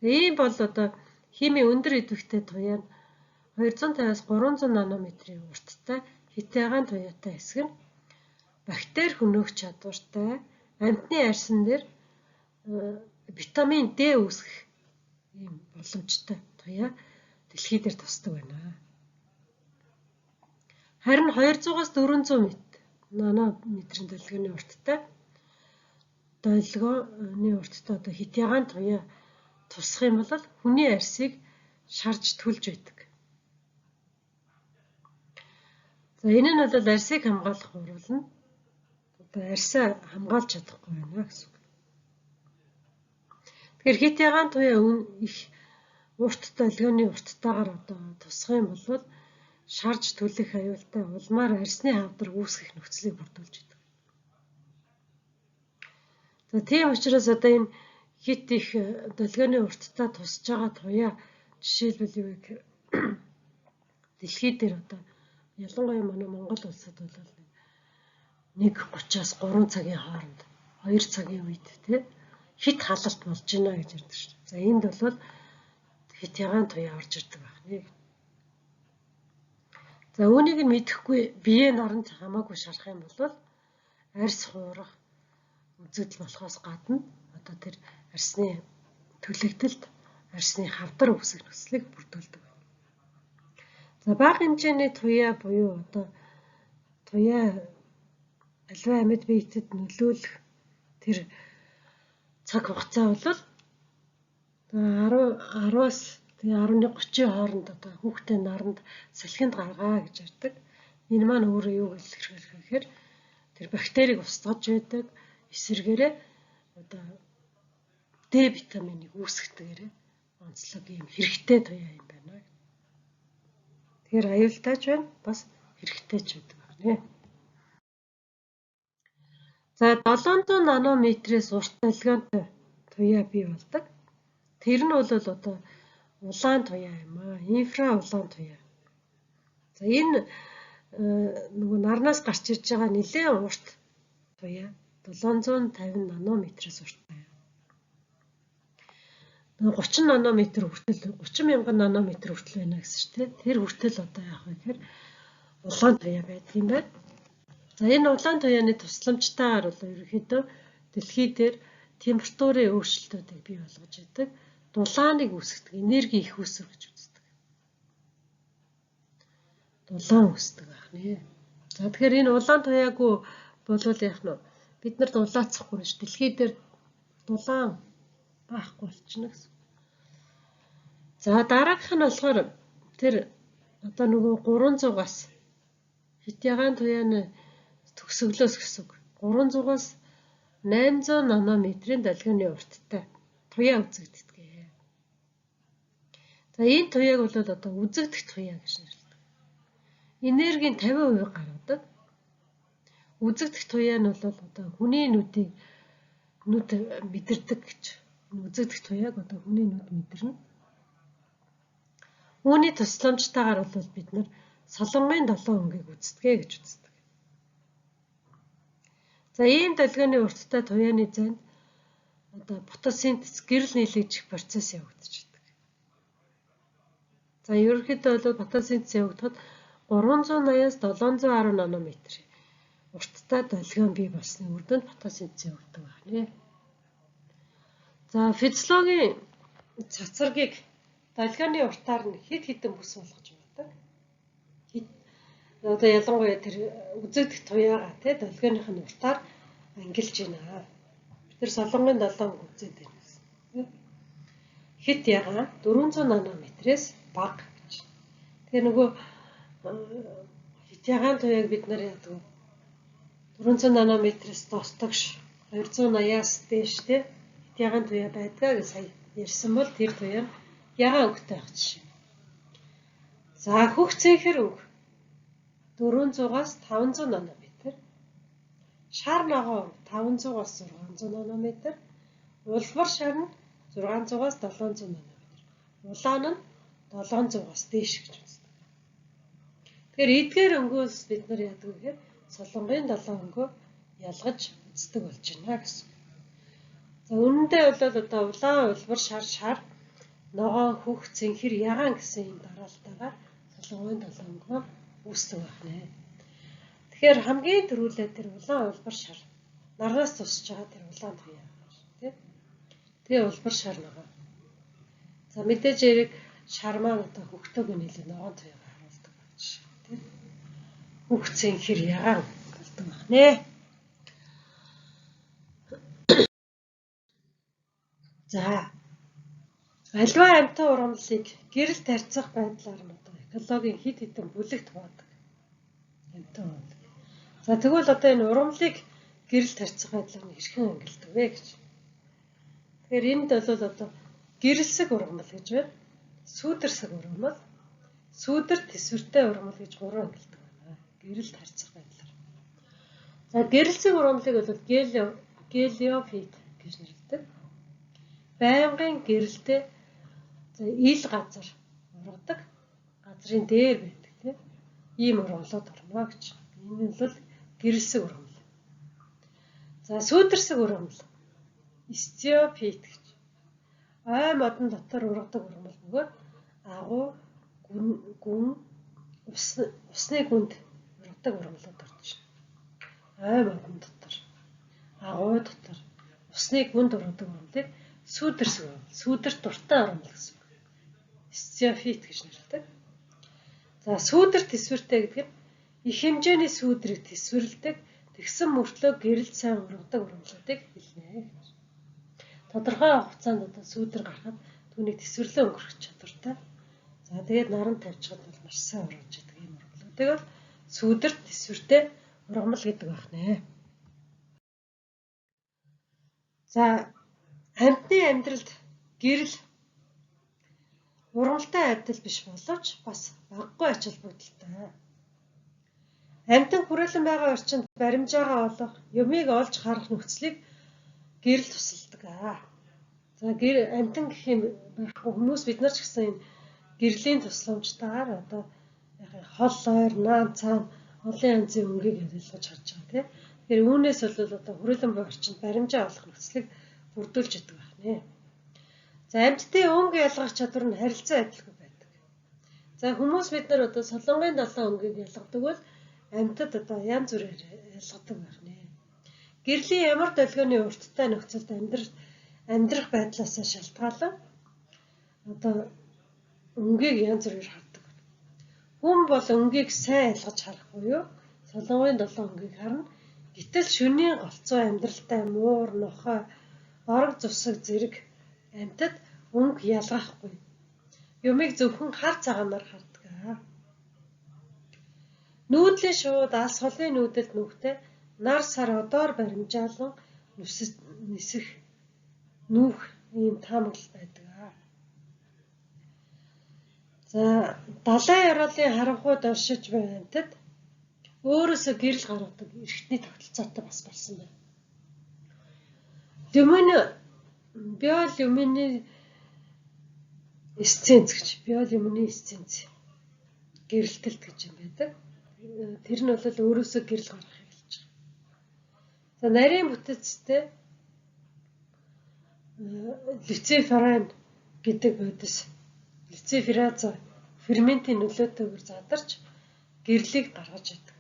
Тэгээ ийм бол одоо химийн өндөр идэвхтэй туяа нь 250-аас 300 нанометрийн урттай хэт ягаан туяатай хэсэг нь бактери хөнөөх чадвартай, амьтны арьсан дээр витамин D үүсгэх ийм боломжтой туяа дэлхий дээр тусдаг байна. Харин 200-аас 400 нанометрийн долгионы урттай одоо хэт ягаан туяа тусах юм бол хүний арьсыг шарж түлж байдаг. За энэ нь бол арьсыг хамгаалах уруулна. Одоо арьсаа хамгаалж чадахгүй байна гэсэн үг. Тэгэхээр хэт ягаан туяа их урт долгионы урттайгаар одоо тусах юм бол шарж түлэх аюултай улмаар арьсны хавдар үүсгэх нөхцөлийг бүрдүүлж байдаг. За тийм учраас одоо энэ хэт их долгионы урттай тусж байгаа туяа жишээлбэл юу гэхээр дэлхий дээр одоо ялангуяа манай Монгол улсад бол 1:30-аас 3 цагийн хооронд 2 цагийн үед тий хэт халалт болж байна гэж ярьдаг шүү дээ. За энд бол хэт ягаан туяа орж ирдэг байх нэ. За үүнийг нь мэдэхгүй бие наранд хамаагүй шарах юм бол арьс хуурах үзэгдэл болохоос гадна одоо тэр арьсны түлэгдэлд арьсны хавдар үүсэх нөхцөлийг бүрдүүлдэг. За бага хэмжээний туяа буюу одоо туяа аливаа амьд биетэд нөлөөлөх тэр цаг хугацаа бол 10-аас 11:30-ийн хооронд одоо хүүхдээ наранд салхинд гаргаа гэж ярьдаг. Энэ маань өөрөө юу гэж илэрхийлэх вэ гэхээр тэр бактерийг устгаж байдаг, эсэргээрээ одоо Д витаминыг үүсгэдэгээрээ онцлог юм хэрэгтэй туяа юм байна. Тэгэхээр аюултай ч байна, бас хэрэгтэй ч байдаг байна. За 700 нанометрээс урт долгионтой туяа бий болдог. Тэр нь бол одоо улаан туяа юм аа, инфра улаан туяа. За энэ нөгөө нарнаас гарч ирж байгаа нэлээн урт туяа 750 нанометрээс урт туяа. 30 нанометр хүртэл 30 мянган нанометр хүртэл байна гэсэн чинь тийм. Тэр хүртэл одоо яах вэ гэхээр улаан туяа байдаг юм байна. За энэ улаан туяаны тусламжтайгаар бол ерөнхийдөө дэлхий дээр температурын өөрчлөлтүүдийг бий болгож идэг. Дулааныг үүсгэдэг, энерги их үүсвэр гэж үздэг. Дулаан үүсдэг байх нэ. За тэгэхээр энэ улаан туяагүй болвол яах нь вэ? Бид нарт улаацахгүй ш. Дэлхий дээр дулаан байхгүй болчихно гэсэн. За дараагийнх нь болохоор тэр одоо нөгөө 300-аас хит ягаан туяаны төгсгөлөөс гэсэн үг. 300-аас 800 нанометрийн долгионы урттай туяа үзэгддэг. За энэ туяаг бол одоо үзэгдэх туяа гэж нэрлэдэг. Энергийн 50% гаргадаг. Үзэгдэх туяа нь бол одоо хүний нүдийг нүд мэдэрдэг гэж. Үзэгдэх туяаг одоо хүний нүд мэдэрнэ. Үүний тусламжтайгаар бол бид нар солонгын долоон өнгийг үздэг гэж үздэг. За ийм долгионы урттай туяаны зайд одоо фотосинтез гэрэл нийлэгдэх процесс явагдчихдаг. За ерөнхийдөө бол фотосинтез явагдахад 380-аас 710 нанометр урттай долгион бий болсны үр дүнд фотосинтез явагддаг байна. За физиологийн цацрагийг долгионы уртаар нь хэд хэдэн бүс болгож байдаг. Одоо ялангуяа тэр үзэгдэх туяагаа тий долгионых нь уртаар ангилж байна. Тэр солонгын долоон үзээд байна гэсэн. Хит ягаан 400 нанометрээс бага гэж. Тэгэхээр нөгөө хит ягаан туяаг бид нар яадаг вэ? 400 нанометрээс дос догш 280-аас дээш тий хит ягаан туяа байдгаа гэж сая ярьсан бол тэр туяа нь ягаан өнгөтэй байх жишээ. За хөх цэнхэр өнгө 400-аас 500 нанометр, шар ногоон 500-аас 600 нанометр, улбар шар нь 600-аас 700 нанометр, улаан нь 700-аас дээш гэж үздэг. Тэгэхээр эдгээр өнгөөс бид нар яадаг вэ гэхээр солонгын долоон өнгөө ялгаж үздэг болж байна гэсэн. За үнэндээ бол одоо улаан, улбар, шар, шар, ногоон, хөх, цэнхэр, ягаан гэсэн ийм дараалтайгаар солонгын долоон өнгө үүсдэг байх нэ. Тэгэхээр хамгийн түрүүлээ тэр улаан, улбар, шар нарнаас тусч байгаа тэр улаан туяа тий. Тэгээ улбар, шар, ногоон. За мэдээж хэрэг шар маань одоо хөхтөөг нь илүү ногоон туяагаа харуулдаг байх жишээ тий. Хөх, цэнхэр, ягаан болдог байх нэ. За альва амьтан ургамлыг гэрэл тарьцах байдлаар нь одоо экологийн хэд хэдэн бүлэгт хуваадаг. Амьтан ургамлыг. За тэгвэл одоо энэ ургамлыг гэрэл тарьцах байдлаар нь хэрхэн ангилдаг вэ гэж. Тэгэхээр энд бол одоо гэрэлсэг ургамал гэж байна. Сүүдэрсэг ургамал, сүүдэр төсвөртэй ургамал гэж гурван ангилдаг байна. Гэрэл тарьцах байдлаар. За гэрэлсэг ургамлыг бол гелиофит гэж нэрлэдэг. Байнгын гэрэлтэй за ил газар ургадаг, газрын дээр байдаг тийм ийм ургамлууд орно гэж. Энэ нь бол гэрэлсэг ургамал. За сүүдэрсэг ургамал стеопит гэж. Ой модон дотор ургадаг ургамал бөгөөд агуу, гүн, усны гүнд ургадаг ургамлууд орж байна. Ой модон дотор, агуу дотор, усны гүнд ургадаг ургамлыг сүүдэрсэг ургамал, сүүдэр дуртай ургамал гэсэн үг. Стеофит гэж нэрлэдэг. За сүүдэр төсвөртэй гэдэг нь их хэмжээний сүүдрийг төсвөрлөдөг, тэгсэн мөртлөө гэрэл сайн ургадаг ургамлуудыг хэлнэ гэж. Тодорхой хугацаанд одоо сүүдэр гарахад түүнийг төсвөрлөө өнгөрөх чадвартай. За тэгээд наран тавьчихад бол маш сайн ургаж идэг юм ургамлуудыг бол сүүдэр төсвөртэй ургамал гэдэг байх нэ. За амьтны амьдралд гэрэл ургамалтай адил биш боловч бас багагүй ач холбогдолтой. Амьтан хүрээлэн байгаа орчинд баримжаагаа олох, юмыг олж харах нөхцөлийг гэрэл тусалдаг. За гэр амьтан гэх юм байхгүй хүмүүс бид нар ч гэсэн энэ гэрлийн тусламжтайгаар одоо яг хол ойр, наан цаан олон янзын өнгийг ялгаж харж байгаа тийм. Тэгэхээр үүнээс бол одоо хүрээлэн буй орчинд баримжаа олох нөхцөлийг бүрдүүлж идэг байх нэ. За амьтдын өнгө ялгах чадвар нь харилцан адилгүй байдаг. За хүмүүс бид нар одоо солонгын долоон өнгийг ялгадаг бол амьтад одоо янз бүрээр ялгадаг байх нэ. Гэрлийн ямар долгионы урттай нөхцөлд амьдрах байдлаас шалтгаалan одоо өнгийг янз бүрээр хардаг. Хүн бол өнгийг сайн ялгаж харах буюу солонгын долоон өнгийг харна. Гэтэл шөнийн голцоо амьдралтай муур, нохой, орог зурсаг зэрэг амьтад өнгө ялгахгүй. Юмыг зөвхөн хар цагаанаар хардаг. Нүүдлийн шууд алс холын нүүдэлд нүүхдээ нар сар одоор баримжаалан нисэх нүүх ийм таамаглал байдаг. За далайн ёроолын харанхуйд оршиж буй амьтад өөрөөсөө гэрэл гаргадаг эрхтний тогтолцоотой бас болсон байна. Биолюминесценц гэж, биолюминесценц гэрэлтэлт гэж юм байдаг. Тэр нь бол өөрөөсөө гэрэл гаргахыг хэлж байгаа. За нарийн бүтэцтэй люциферин гэдэг бодис люцифераза ферментийн нөлөөтэйгээр задарч гэрлийг гаргаж яадаг.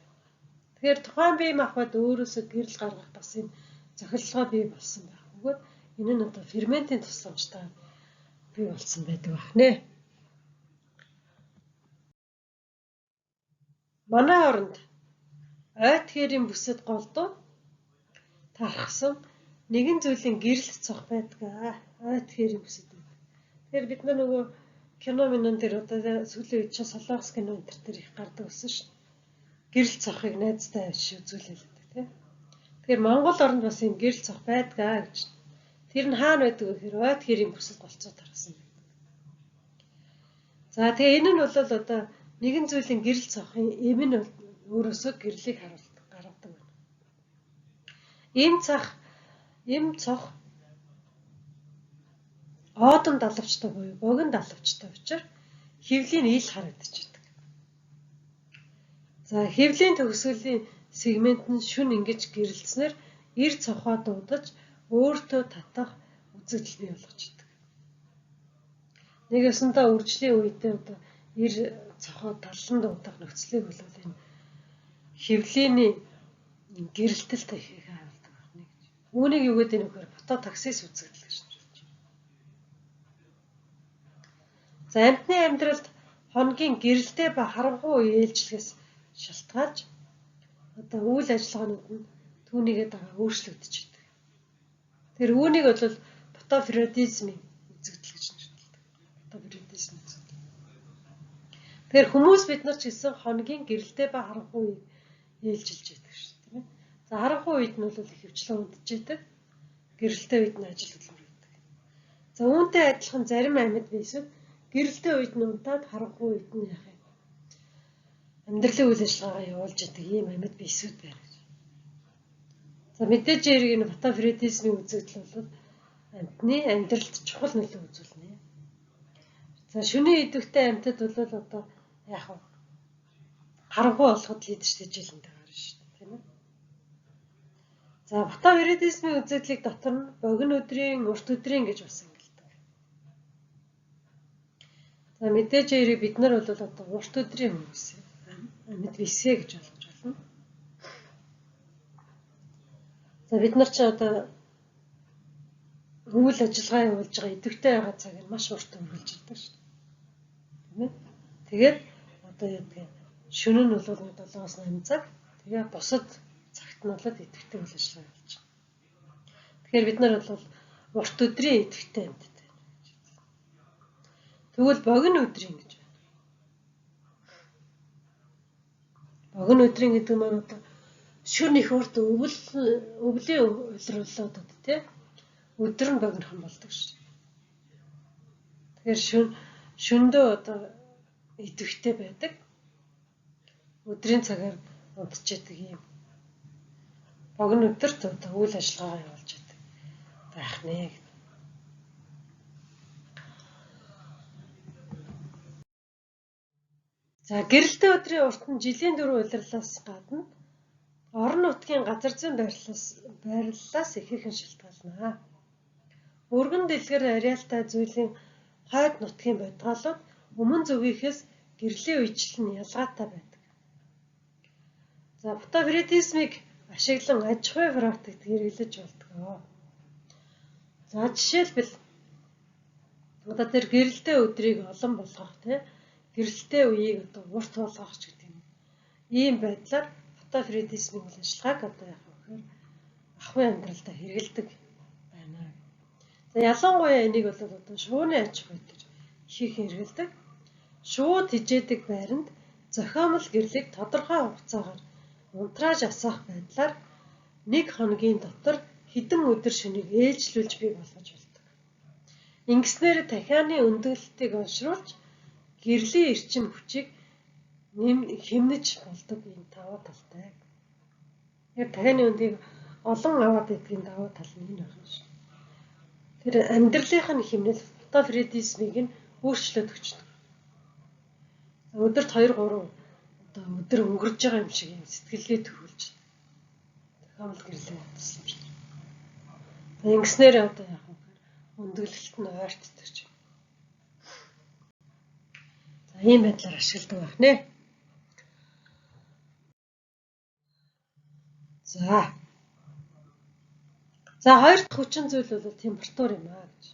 Тэгэхээр тухайн бие махбод өөрөөсөө гэрэл гаргах бас энэ зохилолгоо бий болсон байх. Бөгөөд энэ нь одоо ферментийн тусламжтай бий болсон байдаг байх нэ. Манай оронд ойт хээрийн бүсэд голдуу тархсан нэгэн зүйлийн гэрэлт цох байдаг. Ойт хээрийн бүсэд байдаг. Тэгэхээр бид нар нөгөө кино минон дээр одоо сүүлийн үед чинь солонгос кино энэ төр их гардаг болсон шүү дээ. Гэрэл цохыг найзтай авчиж үзүүлээд байдаг тийм. Тэгэхээр Монгол оронд бас ийм гэрэл цох байдгаа гэж. Тэр нь хаана байдаг вэ гэхээр ойт хээрийн бүсэд голцоо тархсан байдаг. За тэгээ энэ нь бол одоо нэгэн зүйлийн гэрэл цохын эм нь өөрөөсөө гэрлийг харуулдаг, гаргадаг байна. Эм цох оодон далавчтай буюу богино далавчтай учраас хэвлийн ил харагдчихдаг. За хэвлийн төгсгөлийн сегмент нь шүн ингэж гэрэлтснээр эр цохоо дуудаж өөртөө татах үзэгдэл бий болгочдөг. Нэг ёсондоо үржлийн үедээ одоо эр цохоо талан дуудах нөхцөлийг бол энэ хэвлийний гэрэлтэлт их харуулдаг байна гэж. Үүнийг юу гэдэг нь вэхээр фототаксис үзэгдэл гэж нэрлэж байна. За амьтны амьдралд хоногийн гэрэлтэй ба харанхуй үе ээлжлэхээс шалтгаалж одоо үйл ажиллагаанууд нь түүнийгээ дагаа өөрчлөгдөж байдаг. Тэр үүнийг бол фотопериодизмын үзэгдэл гэж нэрлэдэг. Фотопериодизм үзэгдэл. Тэгэхээр хүмүүс бид нар ч гэсэн хоногийн гэрэлтэй ба харанхуй үеийг ээлжилж байдаг шүү дээ, тийм ээ. За харанхуй үед нь бол ихэвчлэн унтж идэг. Гэрэлтэй үед нь ажил хөдөлмөр хийдэг. За үүнтэй адилхан зарим амьд биесүүд гэрэлтэй үед нь унтаад харанхуй үед нь яах юм? Амьдралын үйл ажиллагаагаа явуулж идэг ийм амьд биесүүд байна гэж. За мэдээж хэрэг энэ фотопериодизмын үзэгдэл бол амьтны амьдралд чухал нөлөө үзүүлнэ. За шөнийн идэвхтэй амьтад бол одоо яах вэ? Харанхуй болоход лидерч тэжээлэнтэй гарна шүү дээ, тийм ээ. За фотопериодизмын үзэгдлийг дотор нь богино өдрийн, урт өдрийн гэж бас ангилдаг. За мэдээж хэрэг бид нар бол одоо урт өдрийн хүмүүс амьд бисээ гэж ойлгож байна. За бид нар ч одоо үйл ажиллагаа явуулж байгаа идэвхтэй байгаа цаг нь маш урт үргэлжилдэг шүү дээ. Тийм ээ. Тэгээд одоо яадаг шөнө нь бол 7-оос 8 цаг. Тэгээ бусад цагт нь бол идэвхтэй үйл ажиллагаа явуулж байгаа. Тэгэхээр бид нар бол урт өдрийн идэвхтэй амьтад байна гэж. Тэгвэл богино өдрийн гэж байна. Богино өдрийн гэдэг маань одоо шөнө их урт өвлийн улирлууд одоо тий өдөр нь богинохон болдог шүү. Тэгэхээр шөндөө одоо идэвхтэй байдаг. Өдрийн цагаар унтчихдаг юм. Богино өдөрт одоо үйл ажиллагаагаа явуулж байдаг байх нэ. За гэрэлтэй өдрийн урт нь жилийн 4 улирлаас гадна орон нутгийн газар зүйн байрлалаас ихээхэн шалтгаална. Өргөн дэлгэр ареалтай зүйлийн хойд нутгийн бодгалууд өмнө зүгийнхээс гэрлийн үечлэл нь ялгаатай байдаг. За фотопериодизмыг ашиглан аж ахуйн практикт хэрэглэж болдог. За жишээлбэл одоо тэр гэрэлтэй өдрийг олон болгох, тий, гэрэлтэй үеийг одоо урт болгох ч гэдэг юм. Ийм байдлаар фотопериодизмын үйл ажиллагааг одоо яг гэхээр ахуйн амьдралдаа хэрэглэдэг байна. За ялангуяа энийг бол одоо шувууны аж ахуй дээр их хэрэглэдэг. Шувуу тижээдэг байранд зохиомл гэрлийг тодорхой хугацаагаар унтрааж асаах байдлаар нэг хоногийн дотор хэдэн өдөр шөнийг ээлжлүүлж бий болгож болдог. Ингэснээр тахианы өндөглөлтийг олшруулж гэрлийн эрчим хүчийг хэмнэж болдог ийм давуу талтай. Тэгэхээр тахианы өндгийг олон аваад идэгний давуу тал нь энэ байна шүү. Тэр амьдралынх нь хэмнэл фотопериодизмыг нь өөрчлөөд өгчдөг. Өдөрт 2 3 одоо өдөр өнгөрж байгаа юм шиг юм сэтгэлгээ төрүүлж зохиомл гэрлээ тусламжтай. Ингэснээр одоо яг өндөглөлт нь ойртдог ч юм. За ийм байдлаар ашигладаг байх нэ. За. За хоёр дахь хүчин зүйл бол температур юм аа гэж.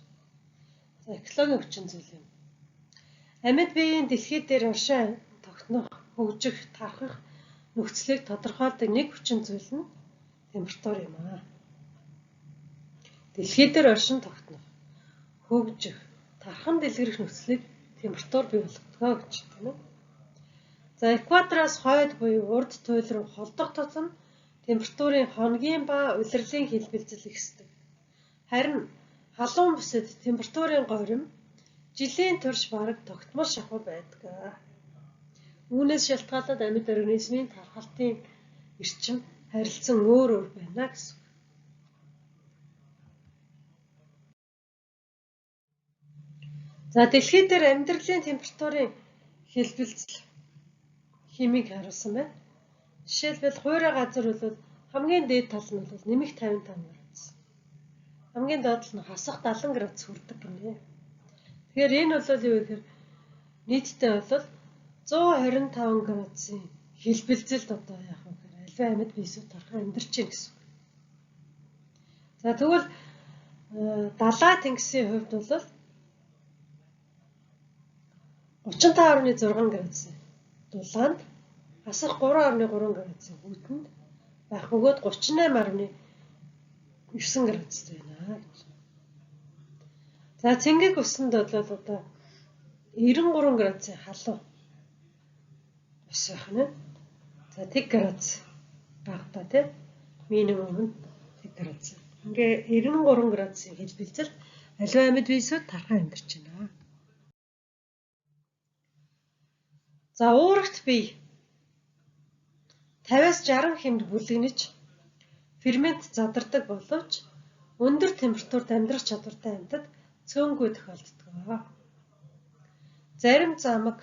За экологийн хүчин зүйл юм. Амьд биеийн дэлхий дээр оршин тогтнох, хөгжих, тархах нөхцөлийг тодорхойлдог нэг хүчин зүйл нь температур юм аа. Дэлхий дээр оршин тогтнох, хөгжих, тархан дэлгэрэх нөхцөлийг температур бий болгодог гэж тийм ээ. За экватороос хойд буюу урд туйл руу холдох тутам температурын хоногийн ба улирлын хэлбэлзэл ихсдэг. Харин халуун бүсэд температурын горим жилийн турш бараг тогтмол шахуу байдаг. Үүнээс шалтгаалаад амьд организмын тархалтын эрчим харилцан өөр өөр байна гэсэн үг. За дэлхий дээр амьдралын температурын хэлбэлзэл химийг харуулсан байна. Жишээлбэл хуурай газар бол хамгийн дээд тал нь бол нэмэх 55 градус. Хамгийн доод тал нь хасах 70 градус хүрдэг гинэ. Тэгэхээр энэ бол юу гэхээр нийтдээ бол 125 градусын хэлбэлзэлд одоо яах вэ гэхээр аливаа амьд биесүүд тархан амьдарч байна гэсэн үг. За тэгвэл далай тэнгисийн хувьд бол 35.6 градусын дулаанд хасах 3.3 градусын хүйтэнд байх бөгөөд 38.9 градус байна гэж. За цэнгэг усанд бол одоо 93 градусын халуун ус байх нь. За тэг градус багадаа тий. Минимум нь тэг градус. Ингээ 93 градусын хэлбэлзэлд аливаа амьд биесүүд тархан амьдарч байна. За уурагт бие 50-аас 60 хэмд бүлэгнэж фермент задардаг боловч өндөр температурт амьдрах чадвартай амьтад цөөнгүй тохиолддог. Зарим замаг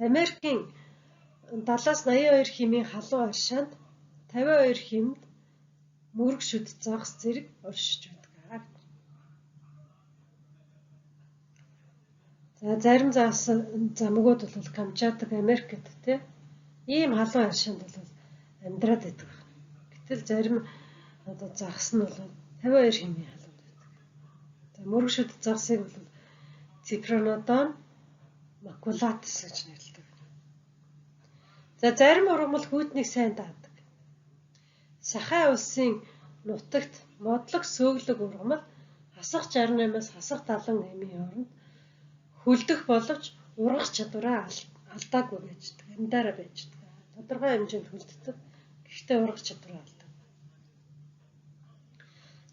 Америкийн 70-аас 82 хэмийн халуун аршаанд 52 хэмд мөрөг шүд загас зэрэг оршиж байдаг. За зарим загас замгууд бол Камчатк, Америкт тий ийм халуун аршаанд бол амьдраад байдаг. Гэтэл зарим одоо загас нь бол 52 хэмийн халуунд байдаг. За мөрөг шүд загасыг бол Ципронодон макулатус гэж нэрлэдэг. За зарим ургамал хүйтнийг сайн даадаг. Сахай улсын нутагт модлог сөөглөг ургамал хасах 68-аас хасах 70 хэмийн хооронд хөлдөх боловч ургах чадвараа алдаагүй байждаг, амьдаараа байждаг. Тодорхой хэмжээнд хөлддөг. Гэхдээ ургах чадвараа алддаг.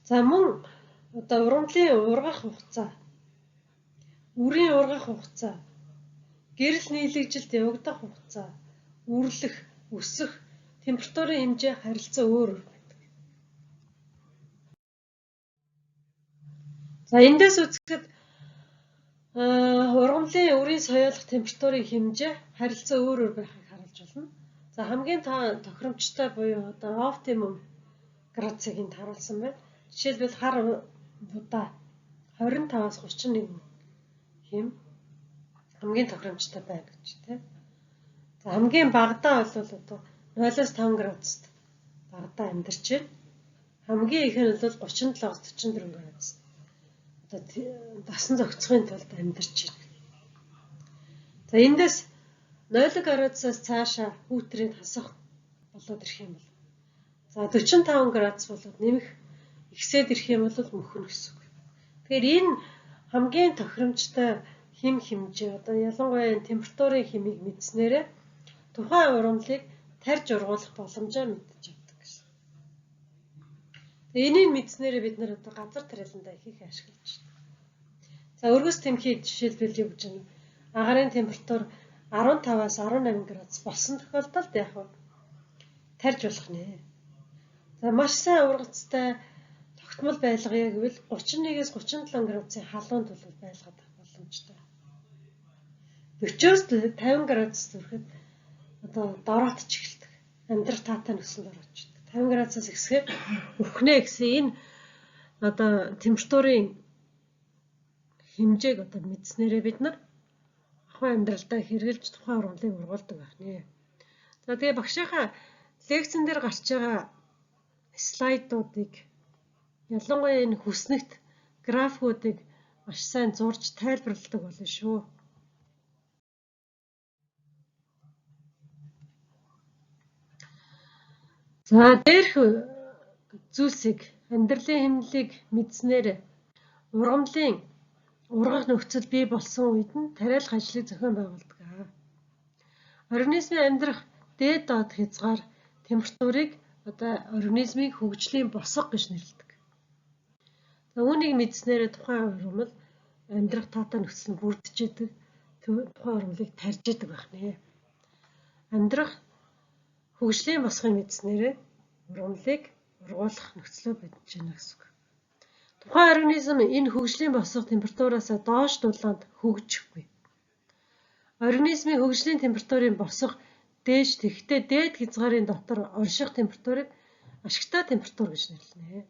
За мөн одоо ургамлын ургах хугацаа, үрийн ургах хугацаа, гэрэл нийлэгжилт явагдах хугацаа, үрлэх, өсөх, температурын хэмжээ харилцан өөр өөр байдаг. За эндээс үзэхэд ургамлын үрийн соёолох температурын хэмжээ харилцан өөр өөр байхыг харуулж байна. За хамгийн тохиромжтой буюу одоо оптимум градусыг энд харуулсан байна. Жишээлбэл хар будаа 25-аас 31 хэм хамгийн тохиромжтой байна гэж тийм. За хамгийн багадаа бол одоо 0-5 градуст багадаа амьдарч байна. Хамгийн их нь бол 37-аас 44 градус. Одоо дасан зохицохын тулд амьдарч байна. За эндээс 0 градусаас цаашаа хүүтрийн хасах болоод ирэх юм бол за 45 градус болоод нэмэх ихсээд ирэх юм бол мөхнө гэсэн үг. Тэгэхээр энэ хамгийн тохиромжтой хэм хэмжээ одоо ялангуяа энэ температурын хэмийг мэдснээрээ тухайн ургамлыг тарьж ургуулах боломжоо мэдэж авдаг гэсэн. Тэгээ энийг мэдснээрээ бид нар одоо газар тариаландаа их их ашиглаж байна. За өргөс тэмхий жишээлбэл юу гэж байна? Агарын температур 15-аас 18 градус болсон тохиолдолд яг тарьж болох нэ. За маш сайн ургацтай тогтмол байлгая гэвэл 31-ээс 37 градусын халуун тулвал байлгаад авах боломжтой. 40-оос 50 градус хүрэхэд одоо дороотч эхэлдэг. Амьдрах таатай нөхцөл дороотч. 50 градусаас ихсгээр үхнэ гэсэн энэ одоо температурын хэмжээг одоо мэдснээрээ бид нар ахуй амьдралдаа хэрэгжилж тухайн ургамлыг ургуулдаг байх нэ. За тэгээ багшийнхаа лекцэн дээр гарч байгаа слайдуудыг ялангуяа энэ хүснэгт графикуудыг маш сайн зурж тайлбарладаг болно шүү. За дээрх зүйлсийг амьдралын хэмнэлийг мэдснээр ургамлын ургах нөхцөл бий болсон үед нь тариалах ажлыг зохион байгуулдаг. Организмын амьдрах дээд доод хязгаар температурыг одоо организмын хөгжлийн босго гэж нэрлэдэг. За үүнийг мэдснээр тухайн ургамал амьдрах таатай нөхцөл нь бүрдэж идэг, тухайн ургамлыг тарьж идэг байх нэ. Амьдрах хөгжлийн босгыг мэдснээрээ ургамлыг ургуулах нөхцлөө мэдж байна гэсэн үг. Тухайн организм энэ хөгжлийн босго температураас доош дулаанд хөгжихгүй. Организмын хөгжлийн температурын босго дээш тэгэхдээ дээд хязгаарын дотор орших температурыг ашигтай температур гэж нэрлэнэ.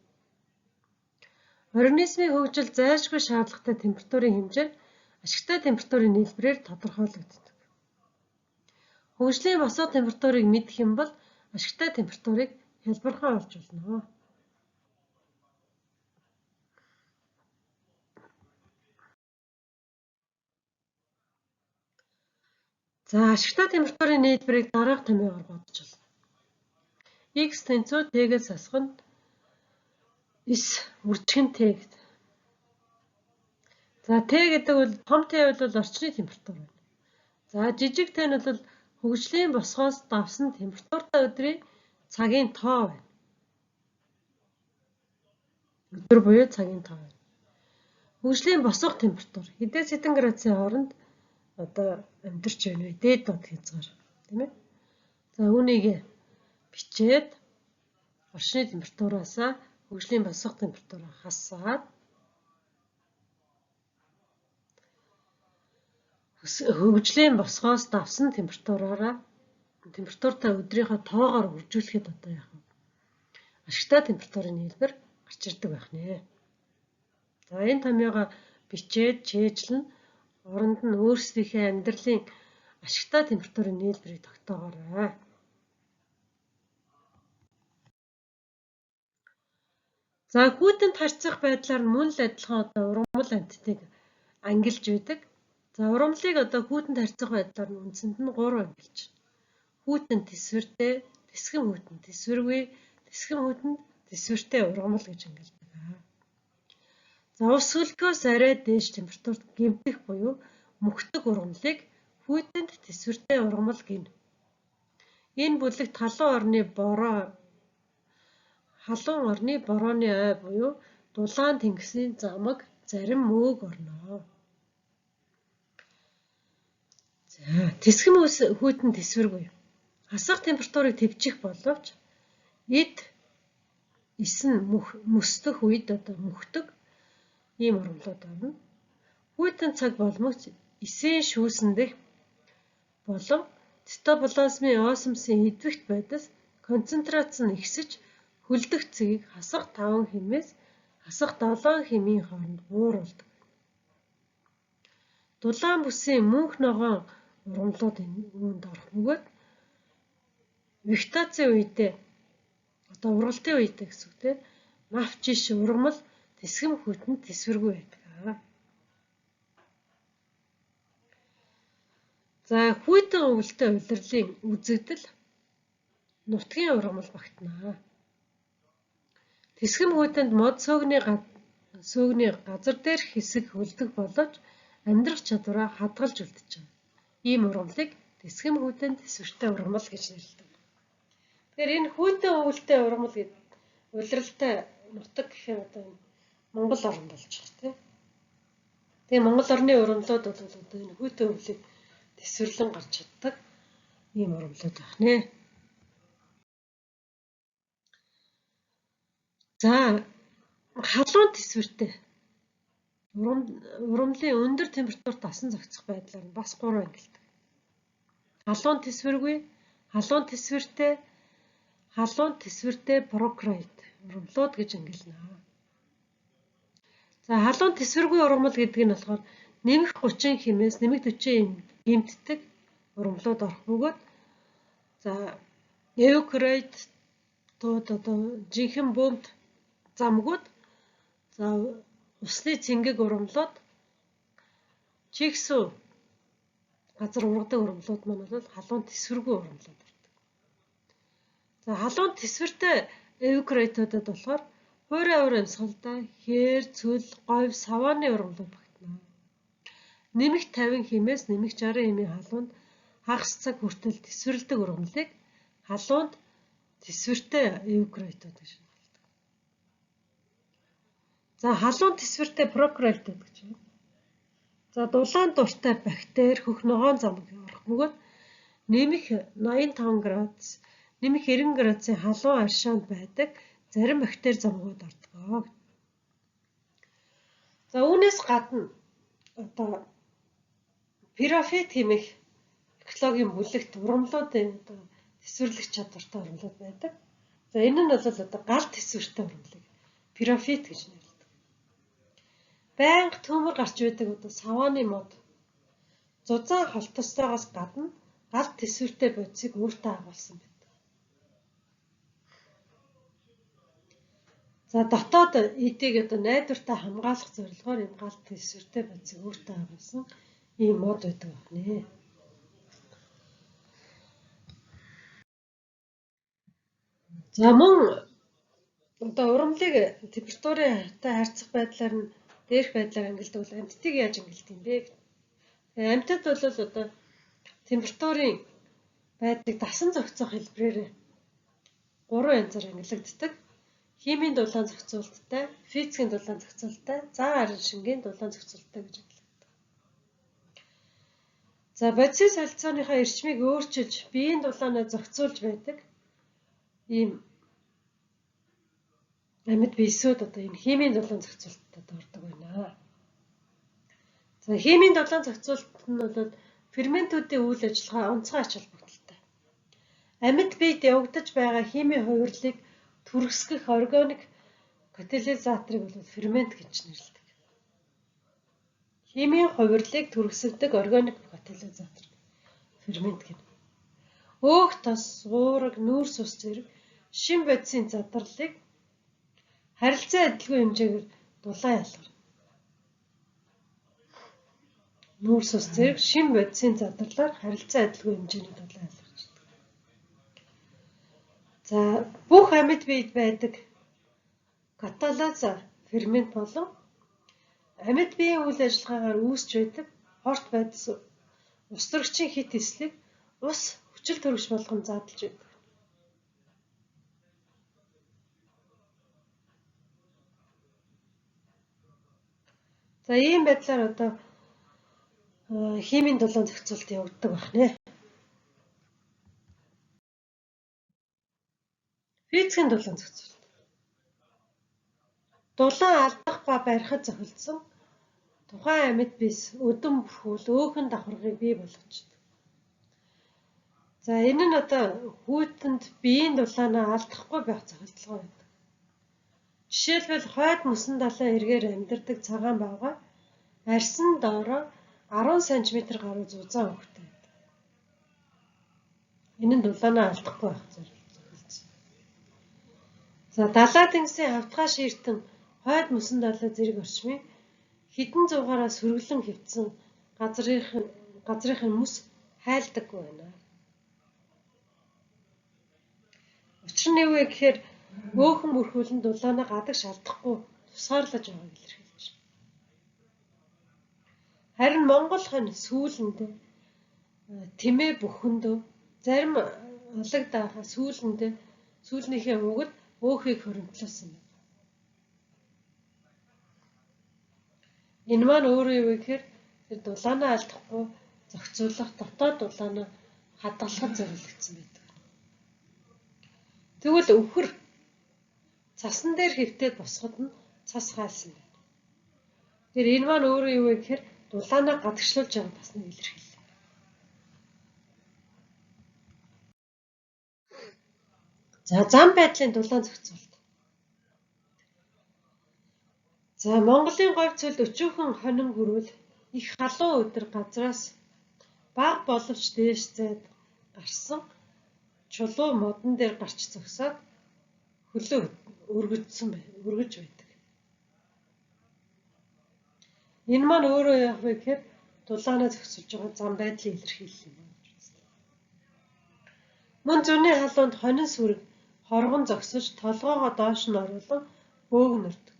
Организмын хөгжил зайлшгүй шаардлагатай температурын хэмжээ нь ашигтай температурын нийлбэрээр тодорхойлогддог. Хөгжлийн босго температурыг мэдэх юм бол ашигтай температурыг хялбархан олж болно. За ашигтай температурын нийлбэрийг дараах томьёогоор бодож болно. X тэнцүү T-гээс асах нь S үржих нь T гэдэг. За T гэдэг бол том T бол орчны температур байна. За жижиг T нь бол хөгжлийн босгоос давсан температуртай өдрийн цагийн тоо байна. Өдөр буюу цагийн тоо байна. Хөгжлийн босго температур хэдээс хэдэн градусын хооронд одоо амьдарч байна вэ? Дээд доод хязгаар тийм ээ. За үүнийг бичээд орчны температураас хөгжлийн босго температураа хасаад хөгжлийн босгоос давсан температураараа температуртай өдрийнхөө тоогоор үржүүлэхэд одоо яах вэ? Ашигтай температурын нийлбэр гарч ирдэг байх нэ. За энэ томьёогоо бичээд чэйжлэн оронд нь өөрсдийнхээ амьдралын ашигтай температурын нийлбэрийг тогтоогоорой. За хүйтэнд харьцах байдлаар мөн л адилхан одоо ургамал амьтдыг ангилж байдаг. За ургамлыг одоо хүйтэнд харьцах байдлаар нь үндсэнд нь 3 ангилж байна. Хүйтэн тэсвэртэй, тэсгэм хүйтэн тэсвэргүй, тэсгэм хүйтэнд тэсвэртэй ургамал гэж ангилдаг. За ус хөлгөөс арай дээш температурт гэмтэх буюу мөхдөг ургамлыг хүйтэнд тэсвэртэй ургамал гэнэ. Энэ бүлэгт халуун орны борооны ой буюу дулаан тэнгисийн замаг зарим мөөг орно. За тэсгэм хүйтэн тэсвэргүй. Хасах температурыг тэвчих боловч эд эс нь мөсдөх үед одоо мөхдөг ийм ургамлууд орно. Хүйтэн цаг болмогч эсийн шүүсэн дэх болон цитоплазмын осмосын эдвэгт байдас концентрац нь ихсэж хөлдөх цэгийг хасах 5 хэмээс Хасах 7 химийн хооронд бууруулдаг. Дулаан бүсийн мөнх ногоон ургамлууд үүнд орох бөгөөд вегетацийн үедээ одоо ургалтын үедээ гэсэн үг тийм навч иш ургамал тэсгэм хүйтэнд тэсвэргүй байдаг. За хүйтэн өвөлтэй улирлын үзэгдэл нутгийн ургамал багтана. Тэсгэм хүйтэнд мод сөөгний газар дээрх хэсэг хөлдөх боловч амьдрах чадвараа хадгалж үлдэж байгаа. Ийм ургамлыг тэсгэм хүйтэн тэсвэртэй ургамал гэж нэрлэдэг. Тэгэхээр энэ хүйтэн өвөлтэй ургамал гэдэг улиралтай нутаг гэх юм одоо Монгол орн болж байгаа тийм. Тэгээ Монгол орны ургамлууд бол одоо энэ хүйтэн өвлийг тэсвэрлэн гарч чаддаг ийм ургамлууд байх нэ. За халуун тэсвэртэй ургамлын өндөр температурт асан зохицох байдлаар нь бас 3 ангилдаг. Халуун тэсвэргүй, халуун тэсвэртэй, халуун тэсвэртэй прокариот ургамлууд гэж ангилна. За халуун тэсвэргүй ургамал гэдэг нь болохоор нэмэх 30 хэмээс нэмэх 40 гэмтдэг ургамлууд орох бөгөөд за эукариотууд одоо жинхэнэ бөөмт замгууд, за усны цэнгэг ургамлууд, чигсүү газар ургадаг ургамлууд маань бол халуун тэсвэргүй ургамлууд ордог. За халуун тэсвэртэй эукариотуудад болохоор хуурай уур амьсгалдаа хээр, цөл, говь, савааны ургамлууд багтана. Нэмэх 50 хэмээс нэмэх 60 хэмийн халуунд хагас цаг хүртэл тэсвэрлэдэг ургамлыг халуунд тэсвэртэй эукариотууд гэж нэрлэдэг. За халуун тэсвэртэй прокариотууд гэж байна. За дулаан дуртай бактери, хөх ногоон замг орох бөгөөд нэмэх 85 градус, нэмэх 90 градусын халуун аршаанд байдаг зарим бактери замгууд ордог. За үүнээс гадна одоо пирофит хэмээх экологийн бүлэгт ургамлуудын одоо тэсвэрлэх чадвартай ургамлууд байдаг. За энэ нь бол одоо гал тэсвэртэй ургамлыг пирофит гэж нэрлэдэг. Байнга төмөр гарч байдаг одоо савааны мод зузаан холтостойгоос гадна гал тэсвэртэй бодисыг өөртөө агуулсан байдаг. За дотоод эдийг одоо найдвартай хамгаалах зорилгоор энэ гал тэсвэртэй бодисыг өөртөө агуулсан ийм мод байдаг байна. За мөн одоо ургамлыг температурынтай харьцах байдлаар нь дээрх байдлаар ангилдаг бол амьтдыг яаж ангилдаг юм бэ? Тэгээ амьтад бол одоо температурын байдлыг дасан зохицох хэлбэрээр 3 янзаар ангилагддаг. Химийн дулаан зохицуулттай, физикийн дулаан зохицуулттай, зан арын шингийн дулаан зохицуулттай гэж ангилагддаг. За бодисын солилцооныхоо эрчмийг өөрчилж, биеийн дулаанаа зохицуулж байдаг ийм амьд биесүүд одоо энэ химийн дулаан зохицуултад ордог байна. За химийн дулаан зохицуулалт нь бол ферментүүдийн үйл ажиллагаа онцгой ач холбогдолтой. Амьд биед явагдаж байгаа химийн хувирлыг түргэсгэх органик катализаторыг бол фермент гэж нэрлэдэг. Химийн хувирлыг түргэсгдэг органик катализатор фермент гэнэ. Өөх тос, уураг, нүүрс ус зэрэг шим бодисын задарлыг харилцан адилгүй хэмжээгээр дулаан ялгарна. Нүүрс ус зэрэг шим бодисын задарлаар харилцан адилгүй хэмжээний дулаан ялгарчдаг. За бүх амьд биед байдаг каталаза фермент болон амьд биеийн үйл ажиллагаагаар үүсч байдаг хорт бодис ус төрөгчийн хит эслийг ус хүчил төрөгч болгон задлж байдаг. За ийм байдлаар одоо химийн дулаан зохицуулалт явагддаг байх нэ. Физикийн дулаан зохицуулалт. Дулаан алдах ба барихад зохилцсон тухайн амьд бис өдөн бүрхүүл өөхөн давхаргыг бий болгочдөг. За энэ нь одоо хүүтэнд биеийн дулаанаа алдахгүй байх зохицолгоо байдаг. Жишээлбэл хойд мөсөн далайн эргээр амьдардаг цагаан баавгай арьсан доороо 10 см гаруй зузаан өнгөтэй байдаг. Энэ нь дулаанаа алдахгүй байх зорилготой. За далай тэнгисийн хавтгай шийтэн хойд мөсөн далай зэрэг орчмын хэдэн зуугаараа сөргөлөн хэвтсэн газрынх нь мөс хайлдаггүй байна. Учир нь юу вэ гэхээр өөхөн бүрхүүлэн дулаанаа гадагш алдахгүй тусгаарлаж байгааг илэрхийлж байна. Харин Монгол хонь сүүлэндээ тэмээ бүхэндөө зарим алаг даахаа сүүлэндээ сүүлнийхээ угад өөхийг хоригдлуулсан байна. Энэ маань өөрөө юу вэ гэхээр тэр дулаанаа алдахгүй зохицуулах, дотоод дулаанаа хадгалахад зориулагдсан байдаг. Тэгвэл өвхөр цасан дээр хэвтээд босгод нь цас хаалсан байна. Тэгэхээр энэ маань өөрөө юу вэ гэхээр дулаанаа гадагшлуулж байгаа тасныг илэрхийлнэ. За зам байдлын дулаан зохицуулалт. За Монголын говь цөлд өчүүхэн хонин хүрвэл их халуун өдөр газраас бага боловч дээш зайд гарсан чулуу модон дээр гарч зогсоод хөлөө өргөж байдаг. Энэ маань өөрөө яах вэ гэхээр дулаанаа зохицуулж байгаа зам байдлыг илэрхийлэх юм гэж үздэг. Мөн зуны халуунд хонин сүрэг хоргон зогсож толгоогоо доош нь оруулан бөөгнөрдөг.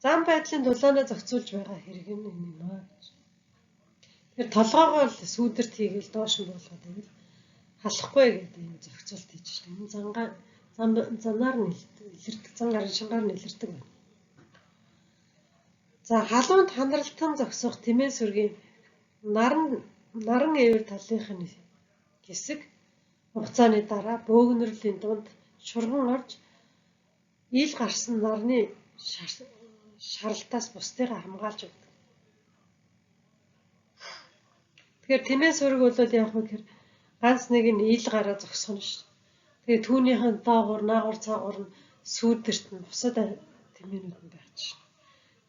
Зам байдлын дулаанаа зохицуулж байгаа хэрэг нь энэ юм аа гэж. Тэгэхээр толгоогоо л сүүдэрт хийгээл доош нь буулгаад байвал халахгүй гэдэг юм зохицуулт хийж байна. Энэ занаар нь илэрдэг, зан гарын шингаар нь илэрдэг байна. За халуунд хандралтан зогсох тэмээ сүргийн наран эвэр талынх нь хэсэг хугацааны дараа бөөгнөрлийн дунд шурган орж ил гарсан нарны шаралтаас бусдыгаа хамгаалж өгдөг. Тэгэхээр тэмээ сүрэг бол яах вэ гэхээр ганц нэг нь ил гараа зогсох нь шүү. Тэгээ түүнийхэн доогуур, наагур, цаагуур нь сүүдэрт нь бусад тэмээнүүд нь байх чинь.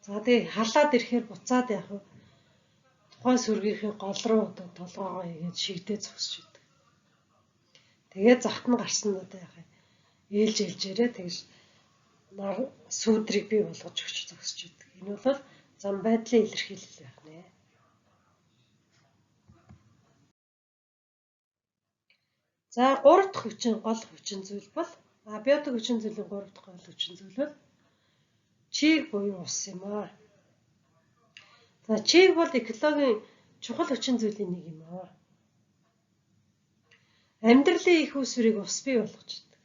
За тэгээ халаад ирэхээр буцаад яах вэ? Тухайн сүргийнхээ гол руу одоо толгоогоо хийгээд шигдээ зогсож идэг. Тэгээд захт нь гарсан нь одоо яах вэ? Ээлж ээлжээрээ тэгж нар сүүдрийг бий болгож өгч зогсож идэг. Энэ бол зам байдлын илэрхийлэл байх нэ. За гурав дахь хүчин гол хүчин зүйл бол абиотик хүчин зүйлийн гурав дахь гол хүчин зүйл бол чиг буюу ус юм аа. За чиг бол экологийн чухал хүчин зүйлийн нэг юм аа. Амьдралын их үүсвэрийг ус бий болгож байдаг.